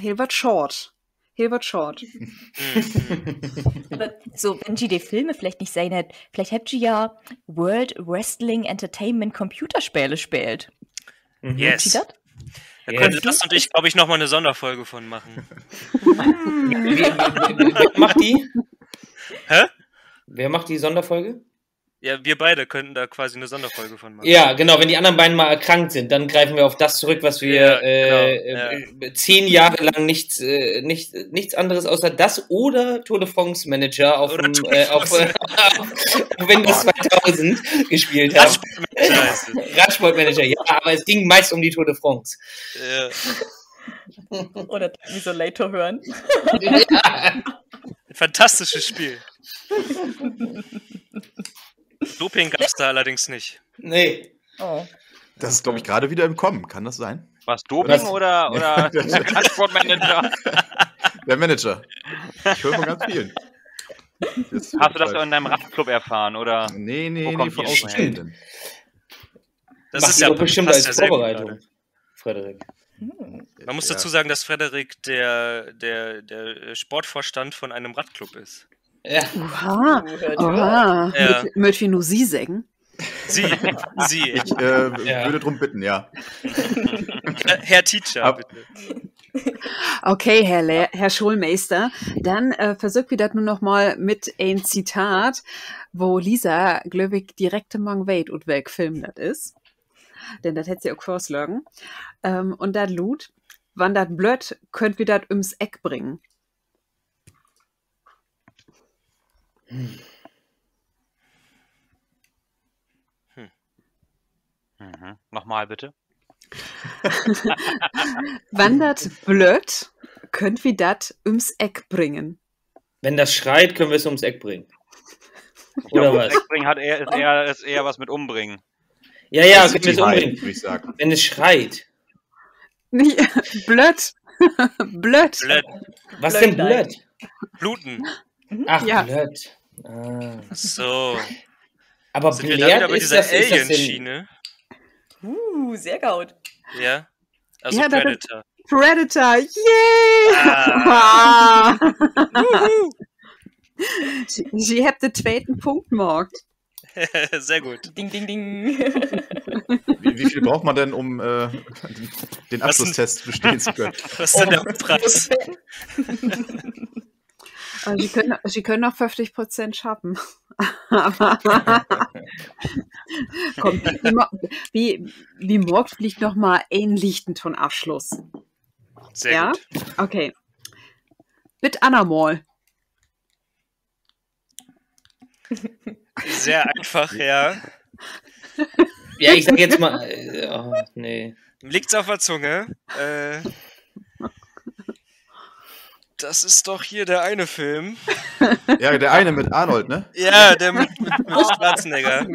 Heel wat schaad. Heel wat schaad. Mhm. Aber so, wenn ji de Filme villicht nich sehn hebbt, villicht hebbt ji ja World Wrestling Entertainment Computerspiele speelt. Yes. Kennt ihr das? Da können Lars und ich, glaube ich, nochmal eine Sonderfolge von machen. Wer, wer, wer, wer macht die? Hä? Wer macht die Sonderfolge? Ja, wir beide könnten da quasi eine Sonderfolge von machen. Ja, genau, wenn die anderen beiden mal erkrankt sind, dann greifen wir auf das zurück, was wir Ja, äh, genau, äh, zehn Jahre lang nichts, äh, nicht, nichts anderes außer das oder Tour de France Manager auf, Oder dem, Tour de äh, auf, France. Auf Windows zweitausend gespielt haben. Radsportmanager heißt es. Radsportmanager, ja, aber es ging meist um die Tour de France. Ja. Oder wie so Later hören. Ein fantastisches Spiel. Doping gab's da allerdings nicht. Nee. Oh. Das ist, glaube ich, gerade wieder im Kommen. Kann das sein? Was, Doping oder, oder Radsportmanager? Der Manager. Ich höre von ganz vielen. Hast du das in deinem Radclub erfahren, oder? Nee, nee, Wo nee, kommt von die Info her? Außenstehenden. Das Macht ist die ja, doch bestimmt passt als ja sehr gut Vorbereitung, gerade. Frederik. Man muss Ja. dazu sagen, dass Frederik der, der, der Sportvorstand von einem Radclub ist. Ja. Oha, oha. Ja. Mööt, mööt wi nu Sie seggen? Sie, Sie. Ich äh, Ja. Würde drum bitten, ja. Herr Teacher, Ab- bitte. Okay, Herr, Le Herr Schoolmeester, denn äh, versöökt wi dat nu noch mal mit en Zitat, wo Lisa, glööv ik, direkt mang weet, ut welk Film dat is. Denn dat hett se ok vörslagen. Ähm, un dat luudt: Wann dat blött, köönt wi dat üms Eck bringen. Mhm. Nochmal bitte. Wann dat blött, Köönt wi dat ums Eck bringen? Wenn das schreit, können wir es ums Eck bringen. Oder was? Ums Eck bringen hat eher, ist eher, ist eher was mit umbringen. Ja, ja, können wir es umbringen. Wenn es schreit. Nich, blööd. Blööd. Blööd. Was denn blööd? Bluten. Ach, ja. Blööd. Ah. Ach so. Aber blööd, ist das, ist das denn Alien-Schiene? Uh, sehr gut. Ja. Also ja, Predator. Predator, yay! Ah. Juhu. Ji, ji hebbt den tweeten Punkt maakt. Sehr gut. Ding, ding, ding. Wie, wie viel braucht man denn, um, äh, den, den Abschlusstest bestehen zu können? Was ist denn der Preis? Also, ji köönt, ji köönt noch föfftig Prozent schaffen. Aver kumm, wi mo-, wi, wi maakt villicht noch mal een lichten to'n Afsluss. Sehr gut. Okay. Bit annermal. Sehr einfach, ja. Ja, ich sag jetzt mal, äh, oh, nee. Liegt's auf der Zunge? Äh, das ist doch hier der eine Film. Ja, der eine mit Arnold, ne? Ja, der mit, mit, mit Schwarzenegger.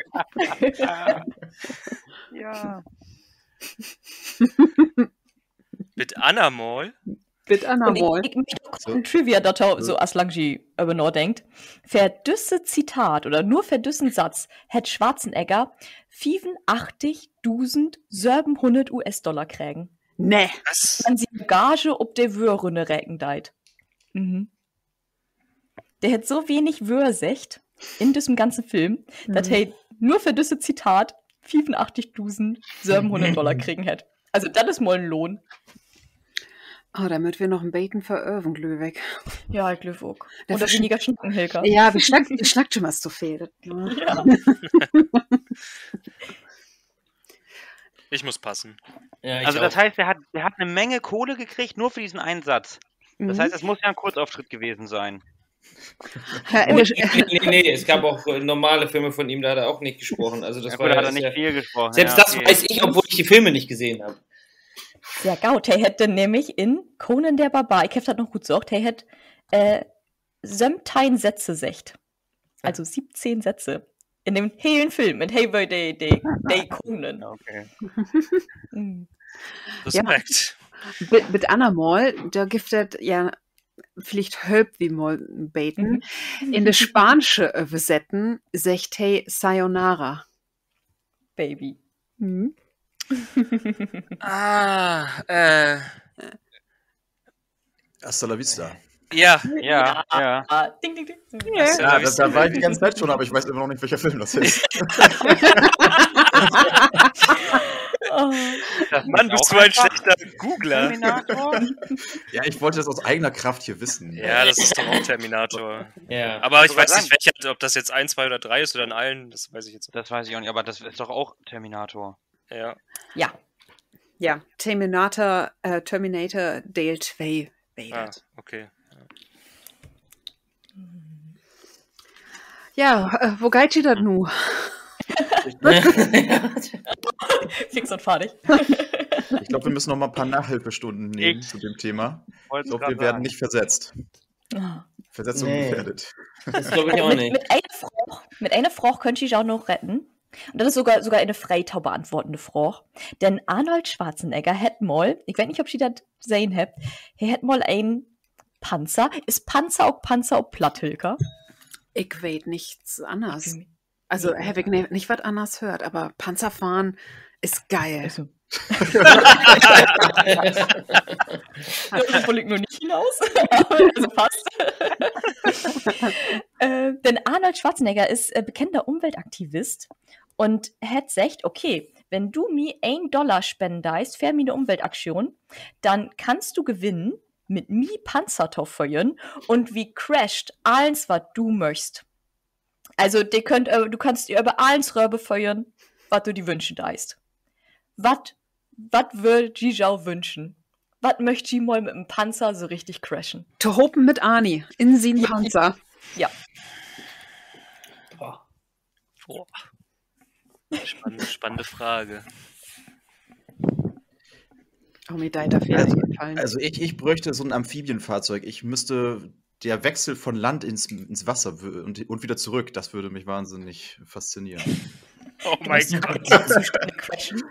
Ja. Bit annermal? Bit annermal. Ik, ik, ik möch ok en Trivia dorto, so as lang ji över nadenkt. För düsse Zitat oder nur för düssen Satz hett Schwarzenegger fiefunachtigdusend sövenhunnert U S-Dollar kregen. Nee. Was? Wenn se de Gage op de Wöör rünnerreken deit. De hett so wenig Wöör seggt in düssen ganzen Film, dat he nur för düsse Zitat fiefunachtigdusend sövenhunnert Dollar kregen hett. Also, dat is mal en Lohn. Oh, dor mööt wi noch en beten för öven, glööv ik. Ja, ik glööv ok. Oder weniger snacken, Hilka. Ja, wi snackt, wi snackt jümmers to veel. Dat, ne? Ja. Ich muss passen. Ja, ich auch. Also, das heißt, der hat, der hat eine Menge Kohle gekriegt, nur für diesen einen Satz. Das heißt, es muss ja ein Kurzauftritt gewesen sein. Ja, nee, nee, nee, es gab auch, äh, normale Filme von ihm, da hat er auch nicht gesprochen. Also, das war, ja, gut, da hat er nicht viel gesprochen. Selbst das weiß ich, obwohl ich die Filme nicht gesehen hab. Sehr goot. He hett denn nämlich in Conan der Barbar, ik heff dat noch goot söcht, he hett, äh, söventeihn Sätze seggt. Also siebzehn Sätze. In den helen Film, in he weer de, de, de Conan. Okay. Respekt. Bit, bit annermal, dor gifft dat ja, villicht hölpt wi mal en beten. In de spaansche Översetten seggt he Sayonara, Baby. Ah, äh. Hasta la vista. Ja. Ja, ja. Ding, ding, ding. Ja, da, da war ich die ganze Zeit schon, aber ich weiß immer noch nicht, welcher Film das ist. Oh. Mann, bist du ein schlechter Googler. Terminator? Ja, ich wollte das aus eigener Kraft hier wissen. Ja, das ist doch auch Terminator. Ja. Aber ich weiß nicht, welcher, ob das jetzt eins, zwei oder drei ist oder in allen, das weiß ich jetzt nicht. Das weiß ich auch nicht, aber das ist doch auch Terminator. Ja. Ja. Ja, Terminator, äh, Terminator Deel twee weer dat. Ah, okay. Ja, äh, wo geiht di dat nu? Fix und fardig. Ich glaub, wir müssen noch mal ein paar Nachhilfestunden nehmen zu dem Thema. Ich glaub, wir werden nicht versetzt. Ah. Versetzung gefährdet. Nee. Das glaub ich auch nicht. Mit, mit ene Fraag, mit ene Fraag köönt ji jo noch retten. Un dat is sogor, sogor ene free to beantwoordende Fraag. Denn Arnold Schwarzenegger hett mal, ik weet nich, of ji dat sehn hebbt, he hett mal en Panzer. Is Panzer ok Panzer op Platt, Hilka? Ik weet nix anners. Also, heff ik nich wat anners höört, aver Panzerfahren is geil. Also. Darauf will ik nu nich hinaus. Also fast. Äh, denn Arnold Schwarzenegger is, äh, bekennter Umweltaktivist un hett seggt: Okay, wenn du mi een Dollar spennen deist för miene Umweltaktion, denn kannst du gewinnen, mit mi Panzer to föhren un wi crasht allens, wat du möchst. Also, de köönt, äh, du kannst över allens röver föhren, wat du di wünschen deist. Wat, wat wöör ji jo wünschen? Wat möcht ji mal mit en Panzer so richtig crashen? Tohopen mit Arnie in sien Panzer. Ja. Boah. Spannende, spannende Frage. Tommy Deiter fehlt Also, auf jeden Fall. also ich, ich bräuchte so ein Amphibienfahrzeug. Ich müsste der Wechsel von Land ins, ins Wasser wü- und, und wieder zurück, das würde mich wahnsinnig faszinieren. Oh mein Gott. Zustande crashen.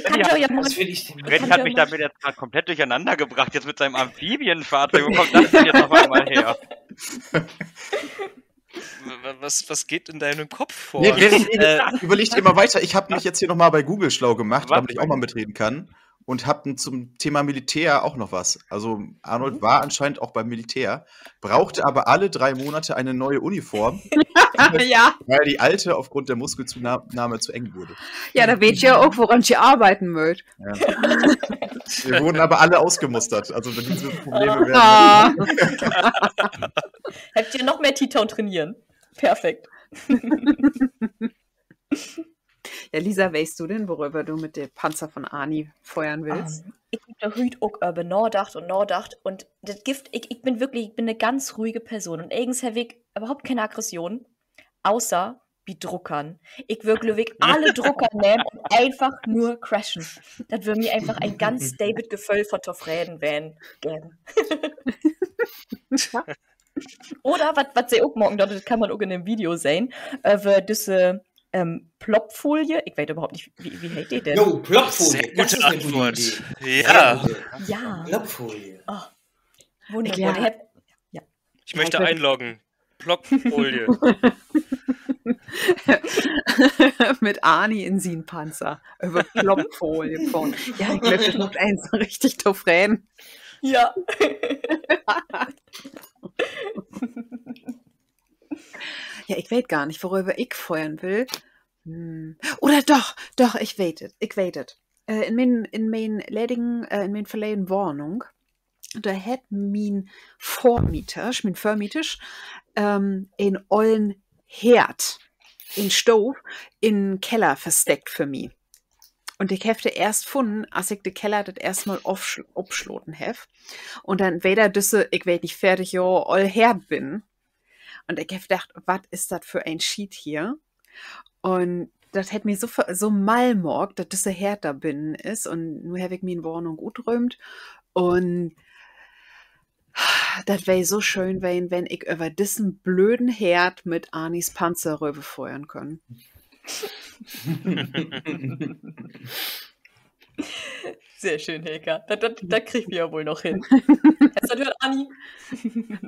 Freddy hat mich damit jetzt gerade komplett durcheinander gebracht, jetzt mit seinem Amphibienfahrzeug. Wo kommt das denn jetzt auf einmal her? Wa- wa- was, was geht in deinem Kopf vor? Nee, nee, nee, nee. Äh, überleg dir mal weiter. Ich habe mich jetzt hier noch mal bei Google schlau gemacht, damit ich auch mal mitreden kann. Und habe zum Thema Militär auch noch was. Also Arnold war anscheinend auch beim Militär, brauchte aber alle drei Monate eine neue Uniform, ja, weil die alte aufgrund der Muskelzunahme zu eng wurde. Ja, dor weet ji ja ok, woran ji arbeiden mööt. Ja. Wir wurden aber alle ausgemustert. Also diese Probleme werden Ah. Hebbt ji noch mehr Tiet to'n Trainieren. Perfekt. Ja, Lisa, weetst du denn, woröver du mit de Panzer von Arnie föhren wullt? Ähm, ik heff dor hüüt ok över nadacht un nadacht. Un dat gifft, ik, ik bün würklich, ik bün 'ne ganz ruhige Person. Un egens heff ik överhaupt keen Aggression, außer bi Druckern. Ik wöör, glööv ik, alle Drucker nehmen un eenfach nur crashen. Dat wöör mi eenfach en ganz depet Geföhl von Tofredenween geven. Oder wat, wat se ok maken doot, dat kann man ok in dat Video sehn, över düsse, ähm, Plopfolie. Ik weet överhaupt nich, wo, wo heet de denn? Jo, Plopfolie. Sehr gute Antwort. Ja. Sehr gute. Ja. Plopfolie. Oh, wunnerbor. Ja. De hebbt, ja. Ich möchte einloggen. Plopfolie. Mit Arnie in sien Panzer. Över Plopfolie fohren. Ja, ik glööv, dat maakt een so richtig tofreden. Ja. Ja, ik weet gor nich, woröver ik föhren will. Hm. Oder doch, doch, ik weet dat, ik weet dat. Äh, in mien, in mien ledigen, äh, in mien verleden Wahnung, dor hett mien Vörmietersch, mien Vörmietersch, ähm, en ollen Heerd in Stoov in Keller versteckt för mi. Un ik heff de eerst funnen, as ik de Keller dat eerste Mal opsl-, opsloten heff. Un denn weer dor düsse, ik weet nich, veertig Johr olle Heerd binnen. Un ik heff dacht, wat is dat för en Schiet hier? Un dat hett mi so, so mall maakt, dat düsse Heerd dor binnen is. Un nu heff ik mien Wahnung utrüümt. Un dat weer so schöön ween, wenn ik över dissen blöden Heerd mit Arnies Panzer röverföhren kunn. Sehr schön, Hilka. Dat, dat, dat kriegt wi ja woll noch hen. Hest dat höört, Arnie?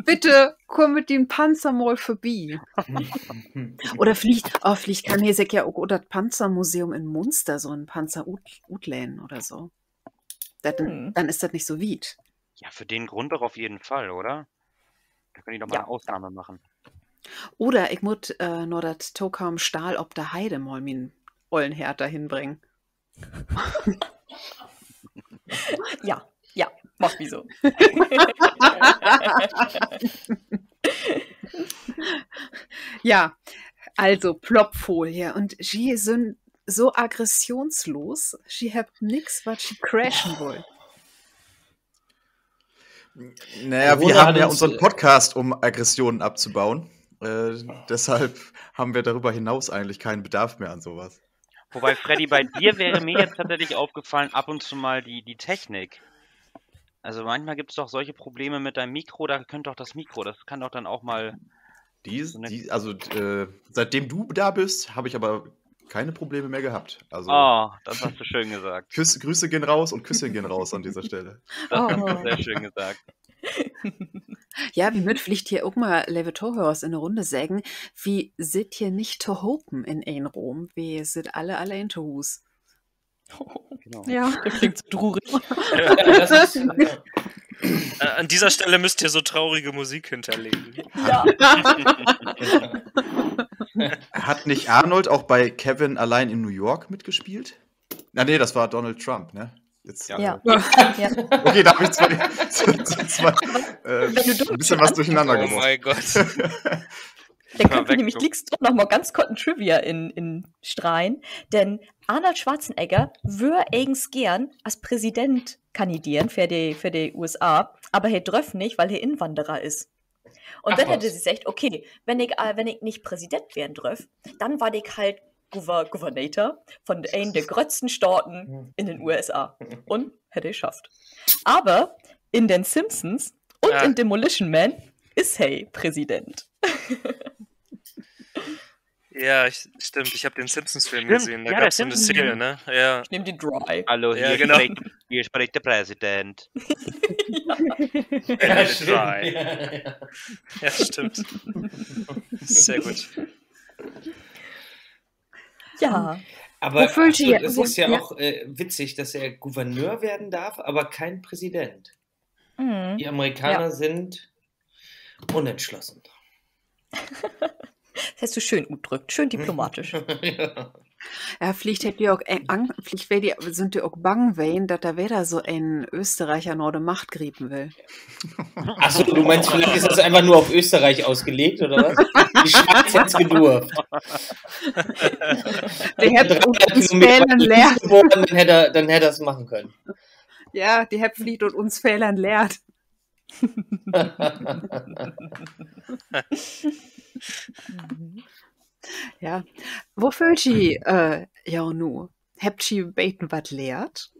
Bitte, kumm mit dien Panzer mal vörbi. Oder villicht, oh, villicht kann he sik ja ok ut dat Panzermuseum in Munster so en Panzer ut-, utlehnen oder so. Dat, denn is dat nich so wiet. Ja, für den Grund doch auf jeden Fall, oder? Da können die doch mal 'ne Ausnahme machen. Oder ik mutt, äh, na dat tokamen Stahl op de Heide mal mien ollen Heerd dor hen bringen. Ja, ja, maakt wi so. Ja, also Plopfolie. Un ji sünd so aggressionslos, ji hebbt nix, wat ji crashen wüllt. Naja, wir haben ja unseren Podcast, um Aggressionen abzubauen. Äh, deshalb haben wir darüber hinaus eigentlich keinen Bedarf mehr an sowas. Wobei, Freddy, bei dir wäre mir jetzt tatsächlich aufgefallen, ab und zu mal die, die Technik. Also manchmal gibt's doch solche Probleme mit deinem Mikro, da könnte doch das Mikro, das kann doch dann auch mal Die, so eine die, also, äh, seitdem du da bist, habe ich aber keine Probleme mehr gehabt. Also, oh, das hast du schön gesagt. Küss-, Grüße gehen raus und Küsschen gehen raus an dieser Stelle. Das hast du sehr schön gesagt. Ja, wi mööt villicht hier ok mal, leve Tohörers, in de Runne seggen, wi sitt hier nich tohopen in een Ruum, wi sitt alle alleen to Huus. Genau. Ja. Das klingt so traurig. Ja, das ist, ja. Äh, an dieser Stelle müsst ihr so traurige Musik hinterlegen. Ja. Hat nicht Arnold auch bei Kevin allein in New York mitgespielt? Na, nee, das war Donald Trump, ne? Jetzt, ja. Äh, ja. Okay, da hab ich zwei, zwei, äh, ein bisschen was durcheinander gebracht. Oh mein Gott. Denn köönt wi nämlich glieks doch noch mal ganz kort en Trivia in, in streien. Denn Arnold Schwarzenegger wöör egens geern as Präsident kandideren för de, för de U S A, aver he dröff nich, wiel he Inwanderer is. Un denn hett he seggt: Okay, wenn ik, äh, wenn ik nich Präsident weern dröff, denn warr ik halt Gouver-, Gouvernator von een de gröttsten Staten in den U S A. Un hett he schafft. Aver in den Simpsons un in Demolition Man is he Präsident. Ja, ich, stimmt, ich hab den Simpsons-Film gesehen. Da gab's so eine Szene, ne? Ja. Ich nehm den Dry. Hallo, hier spricht, hier spricht der Präsident. Ja, stimmt. Ja, stimmt. Sehr gut. Ja. Aber, ach so, das ist ja auch, äh, witzig, dass er Gouverneur werden darf, aber kein Präsident. Die Amerikaner sind unentschlossen. Dat hest du schöön utdrückt, schöön diplomatisch. Ja, villicht hebbt de ok, äh, Ang-, villicht weer de, sünd de ok bang ween, dat dor wedder so en Österreicher na de Macht griepen will. Ach so, du meinst, vielleicht ist das einfach nur auf Österreich ausgelegt, oder was? Die Schweiz hätt's gedurft. De hebbt ut uns Fehlern lehrt. Dann hätt er, dann hätt er's machen können. Ja, de hebbt villicht ut uns Fehlern lehrt. Ja. Wo föhlt ji, äh, ja, nu? Hebbt ji beten wat lehrt?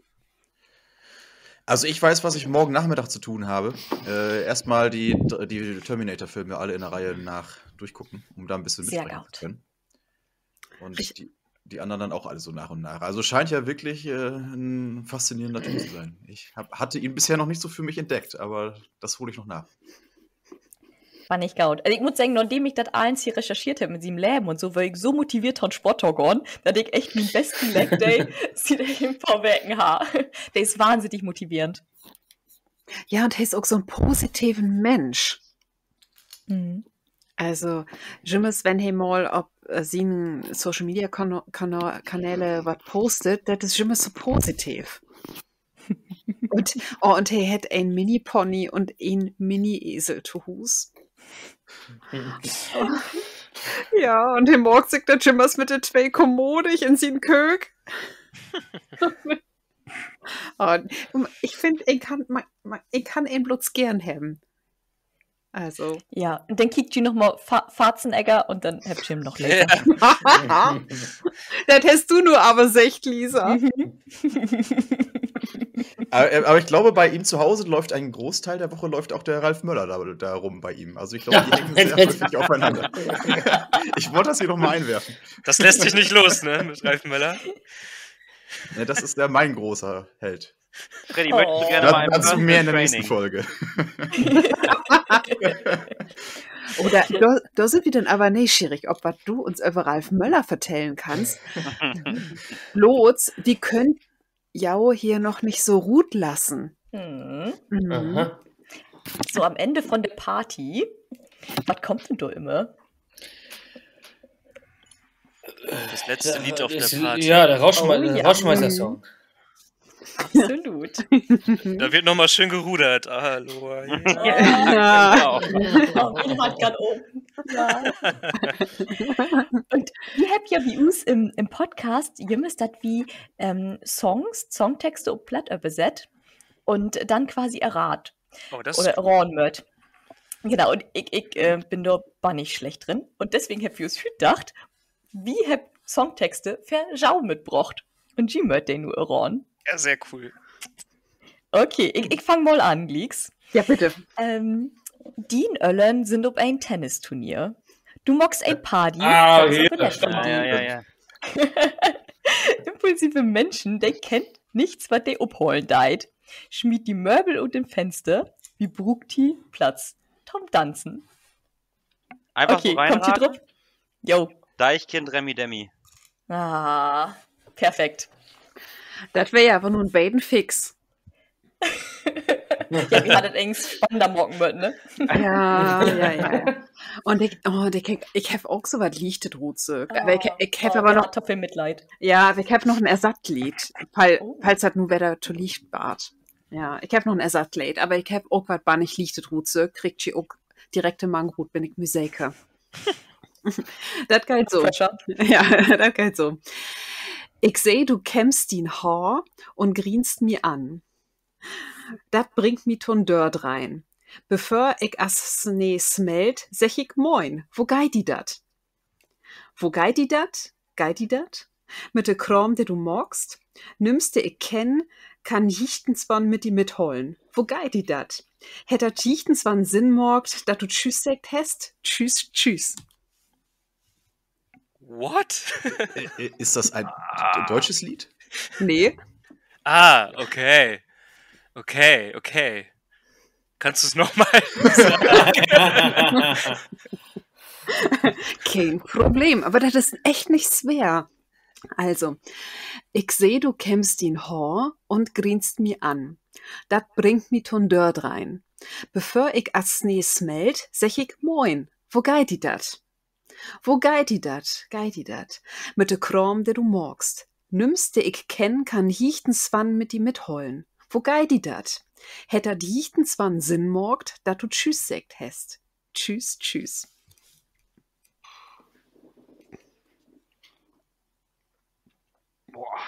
Also ich weiß, was ich morgen Nachmittag zu tun habe. Äh, erstmal die, die Terminator-Filme alle in der Reihe nach durchgucken, um da ein bisschen mitsprechen zu können. Und die, die anderen dann auch alle so nach und nach. Also scheint ja wirklich, äh, ein faszinierender Typ zu sein. Ich hab, hatte ihn bisher noch nicht so für mich entdeckt, aber das hole ich noch nach. Fand ik goot. Also ik mutt seggen, nadem ik dat allens hier recherchiert heff mit sien Leven un so, weer ik so motiveert, to'n Sport to gahn, dat ik echt mien besten Leg Day siet en poor Weken harr. De is wahnsinnig motiverend. Ja, un he is ok so'n positiven Minsch. Also, jümmers, wenn he mal op, äh, sien Social-Media-Kana-, Kana-, Kanäle wat postet, dat is jümmers so positiv. Un, oh, un he hett en Minipony un en Mini-Esel to Huus. Ja, un he maakt sik dat jümmers mit de twee kommodig in sien Köök. Oh, ik finn, ik kann, man, man, ik kann em blots geern hebben. Also. Ja, un denn kiekt ji noch mal Fa-, Schwarzenegger un denn hebbt ji em noch lever. Dat hest du nu aver seggt, Lisa. Aber, aber ich glaube, bei ihm zu Hause läuft einen Großteil der Woche läuft auch der Ralf Möller da, da rum bei ihm. Also ich glaube, die hängen sehr häufig aufeinander. Ich wollte das hier noch mal einwerfen. Das lässt sich nicht los, ne, mit Ralf Möller. Ja, das ist ja mein großer Held. Freddy, möchtest du gerne mal ein Personal Training? Dazu mehr in der nächsten Folge. Oder dor, dor sünd wi denn aver neeschierig, op wat du uns över Ralf Möller vertellen kannst. Blots, wi köönt jo hier noch nich so rutlaten. So, am Ende von de Party, wat kummt denn dor ümmer? Das letzte Lied auf der Party. Ja, der Rausschmeißer-Song. Absolut. Da wird noch mal schön gerudert. Hallo. Ja, genau. Un wi hebbt ja bi us im, im Podcast jümmers dat wi, ähm, Songs, Songtexte op Platt översett un denn quasi erraadt. Oder erraden mööt. Genau, un ik, ik, äh, bün dor bannig slecht drin. Un deswegen hebbt wi us hüüt dacht, wi hebbt Songtexte för jo mitbrocht. Un ji mööt de nu erraden. Ja, sehr cool. Okay, ik, ik fang mal an, glieks. Ja, bitte. Ähm, dien Öllern sünd op en Tennisturnier. Du maakst en Party, ganz op de Lett von di. Impulsive Minschen, de kennt nix, wat de ophalen deit. Smiet de Möbel ut dat Fenster, wi bruukt de Platz to'n Danzen. Einfach so reinraten? Jo. Deichkind, Remi Demi. Ah, perfekt. Dat weer ja aver nu en beten fix. Ja, wi harrn dat egens spannender maken mööt, ne? Ja, ja, ja, ja. Un ik, oh, ik, ik heff ok so wat Lichtet rutsöcht. Aver ik, ik heff aver noch to veel Mitleid. Ja, aver ik heff noch en Ersatzleed, fall, falls dat nu wedder to licht warrt. Ja, ik heff noch en Ersatzleed, aver ik heff ok wat bannig Lichtet rutsöcht, kriegt ji ok direkt mang rut, bün ik mi seker. Dat geiht so. Ja, dat geiht so. Ik seh, du kämmst dien Haar un grienst mi an. Dat bringt mi to'n Dördreihn. Bevör ik as Snee smelt, segg ik: Moin, wo geiht di dat? Wo geiht di dat? Geiht di dat? Mit de Kraam, de du maakst? Nüms, de ik kenn, kann jichtenswann mit di mithollen. Wo geiht di dat? Hett dat jichtenswann Sinn maakt, dat du Tschüss seggt hest? Tschüss, tschüss. What? Äh, äh, ist das ein d- deutsches Lied? Nee. Ah, okay. Okay, okay. Kannst du's nochmal sagen? Keen Problem, aver dat is echt nich swoor. Also, ik seh, du kämmst dien Haar un grinst mi an. Dat bringt mi to'n Dördreihn. Bevör ik as Snee smelt, segg ik: Moin, wo geiht di dat? Wo geiht di dat? Geiht di dat? Mit de Kraam, de du maakst? Nüms, de ik kenn, kann jichtenswann mit di mithollen. Wo geiht di dat? Hett dat jichtenswann Sinn maakt, dat du Tschüss seggt hest? Tschüss, tschüss. Boah.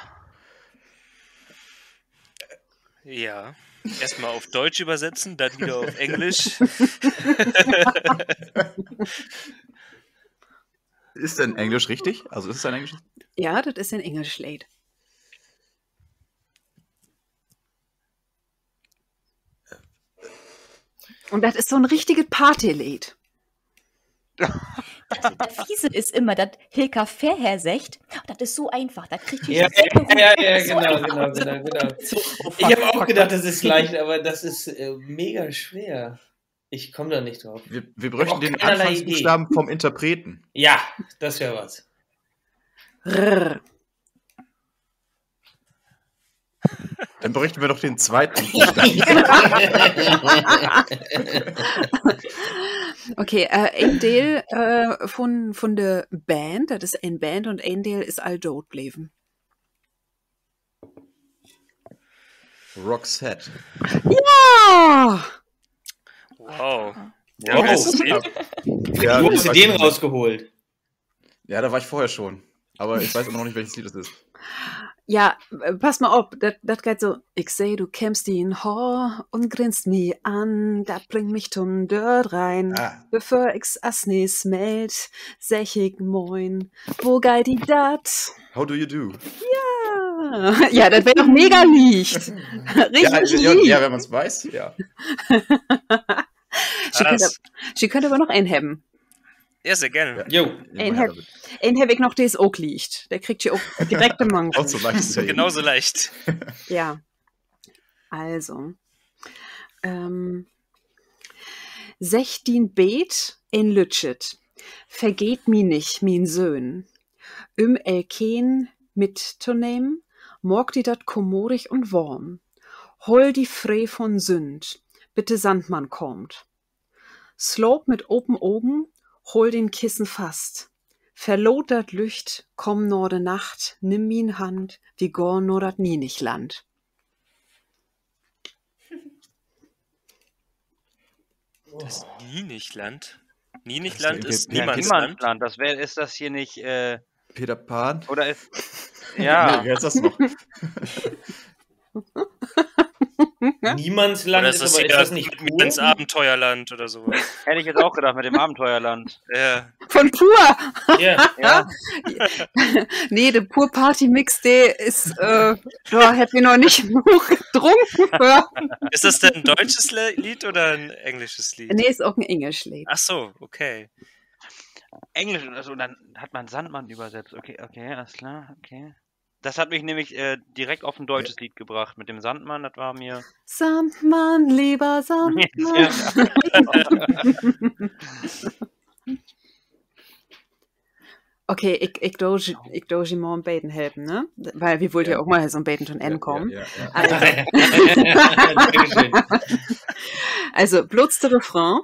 Ja. Erstmal auf Deutsch übersetzen, dann wieder auf Englisch. Ist denn Englisch richtig? Also ist es ein englisches? Ja, dat is en engelsch Leed. Un dat is so'n richtiget Partyleed. Dat Fiese is immer, dat Hilka vörher seggt: Dat is so eenfach, dat kriggt wi Ja, so ja, ja, ja, genau, genau, genau, genau. Ich habe auch gedacht, das ist leicht, aber das ist äh, mega schwer. Ich komme da nicht drauf. Wir, wir bräuchten auch den keinerlei Anfangsbuchstaben vom Interpreten. Ja, das wäre was. Rrr. Dann bräuchten wir noch den zweiten Buchstaben. Okay, äh, een Deel äh, vun, vun de Band, dat is en Band un een Deel is al doot bleven. Roxette. Ja! Wow. Ja, Oh. das ist, ja, Wo ich hast du weiß den nicht. Rausgeholt? Ja, da war ich vorher schon. Aber ich weiß immer noch nicht, welches Lied das ist. Ja, äh, pass mal op, dat, dat geiht so: Ik seh, du kämmst dien Haar un grinst mi an, dat bringt mi to'n Dördreihn. Ah. Bevör ik as Snee smelt, segg ik: Moin, wo geiht di dat? How do you do? Ja, ja, dat weer doch mega licht. Ja, Richtig ja, licht. Ja, wenn man es weiß, ja. Ji köönt, ji köönt aver noch een hebben. Ja, sehr gerne. Jo. Een hebb, een hebb ik noch, de is ok licht. De kriegt ji ok direkt in Mang. Auch so leicht. Genauso leicht. Ja. Also. Ähm, segg dien Beet, een lüttjet: Vergeet mi nich, mien Söhn. Üm elkeen mittonehmen, maak di dat kommodig un warm. Holl di free von Sünd, bit de Sandmann kaamt. Slaap mit open Ogen, holl dien Kissen fast. Verloot dat Lücht, komm na de Nacht, nimm mien Hand, wi gahn na dat Nienigland. Das Nienigland? Nienigland Das ist ist der Niemandsland. Niemandsland, das wäre, ist das hier nicht, äh, Peter Pan? Oder ist, Nee, ja, wie heißt das noch? Niemandsland Oder ist, ist das aber ist hier das nicht Mittels Pur? Abenteuerland oder sowas? Hätte ich jetzt auch gedacht mit dem Abenteuerland. Ja. Von Pur! Ja, ja. Nee, de Pur-Party-Mix, de is, äh, dor hebbt wi noch nich genug drunken för. Ist das denn ein deutsches Le- Lied oder ein englisches Lied? Nee, is ok en engelsch Leed. Ach so, okay. Englisch, also dann hat man Sandmann übersetzt. Okay, okay, alles klar, okay. Das hat mich nämlich äh, direkt auf ein deutsches Lied gebracht mit dem Sandmann, das war mir. Sandmann, lieber Sandmann. Okay, ik, ik do, ik do ji mal en beten helpen, ne? Weil wi wullt ja ok mal so 'n beten to'n Enn kamen. Ja, ja. Dankeschön. Also, blots de Refrain.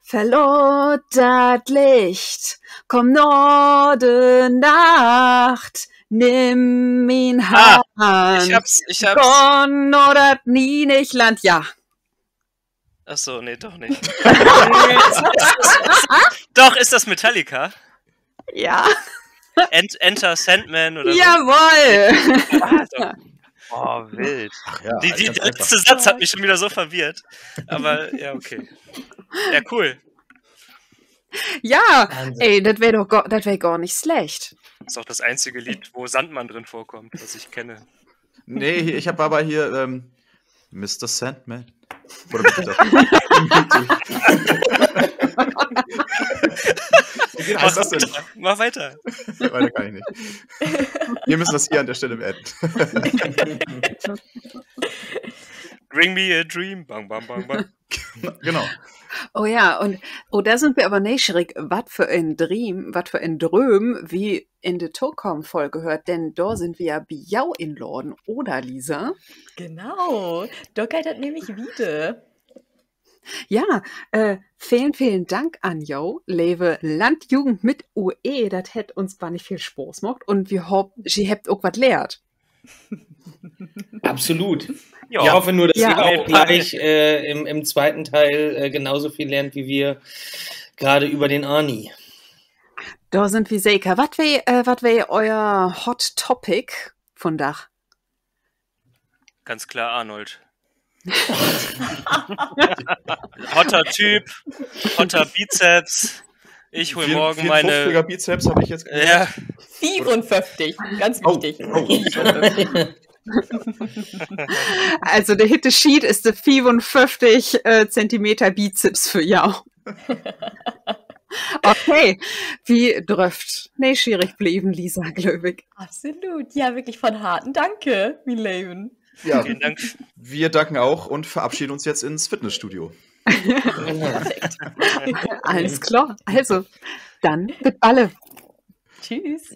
Verlaat dat Licht, komm na de Nacht, nimm mien Ah, Hand, ich hab's, ich hab's. Gahn na dat Nienigland. Ja. Ach so, nee, doch nicht. Doch, ist das Metallica? Ja. Ent Enter Sandman oder so? Jawoll. Ah, doch. Oh, wild. Ach ja, die, die, der letzte Satz hat mich schon wieder so verwirrt. Aber ja, okay. Ja, cool. Ja, ey, dat weer doch gar, dat weer gar nich slecht. Ist auch das einzige Lied, wo Sandmann drin vorkommt, was ich kenne. Nee, ich hab aber hier, ähm, Mister Sandman. Oder wie geht das? Wie heißt das denn? Mach weiter. Weiter kann ich nicht. Wir müssen das hier an der Stelle beenden. Bring me a dream. Bang, bang, bang, bang. Genau. Oh ja, un, oh, dor sünd wi aver neeschierig, wat för en Dream, wat för en Drööm wi in de tokamen Folge höört, denn dor sünd wi ja bi jo inladen, oder, Lisa? Genau, dor geiht dat nämlich wieder. Ja, äh, velen, velen Dank an jo, leve Landjugend mit U E. Dat hett uns bannig veel Spaaß maakt un wi hoopt, ji hebbt ok wat lehrt. Absolut. Ja. Ich hoffe nur, dass ihr auch gleich, äh, im, im zweiten Teil, äh, genauso viel lernt wie wir gerade über den Arnie. Dor sünd wi seker. Wat weer, äh, wat weer euer Hot Topic vundaag? Ganz klar, Arnold. Hotter Typ, hotter Bizeps. Ich hol morgen meine vierundfünfziger Bizeps, hab ich jetzt gehört. Ja. Fiefunföfftig, ganz wichtig. Oh, oh. Also, de hitte Schiet is de fiefunföfftig, äh, Zentimeter Bizeps för jo. Okay, wi dröfft neeschierig blieven, Lisa, glööv ik. Absolut. Ja, wirklich von Harten danke, mien Leven. Ja, vielen Dank. Wir danken auch und verabschieden uns jetzt ins Fitnessstudio. Perfekt. Allens klor. Also, denn bit balle. Tschüss.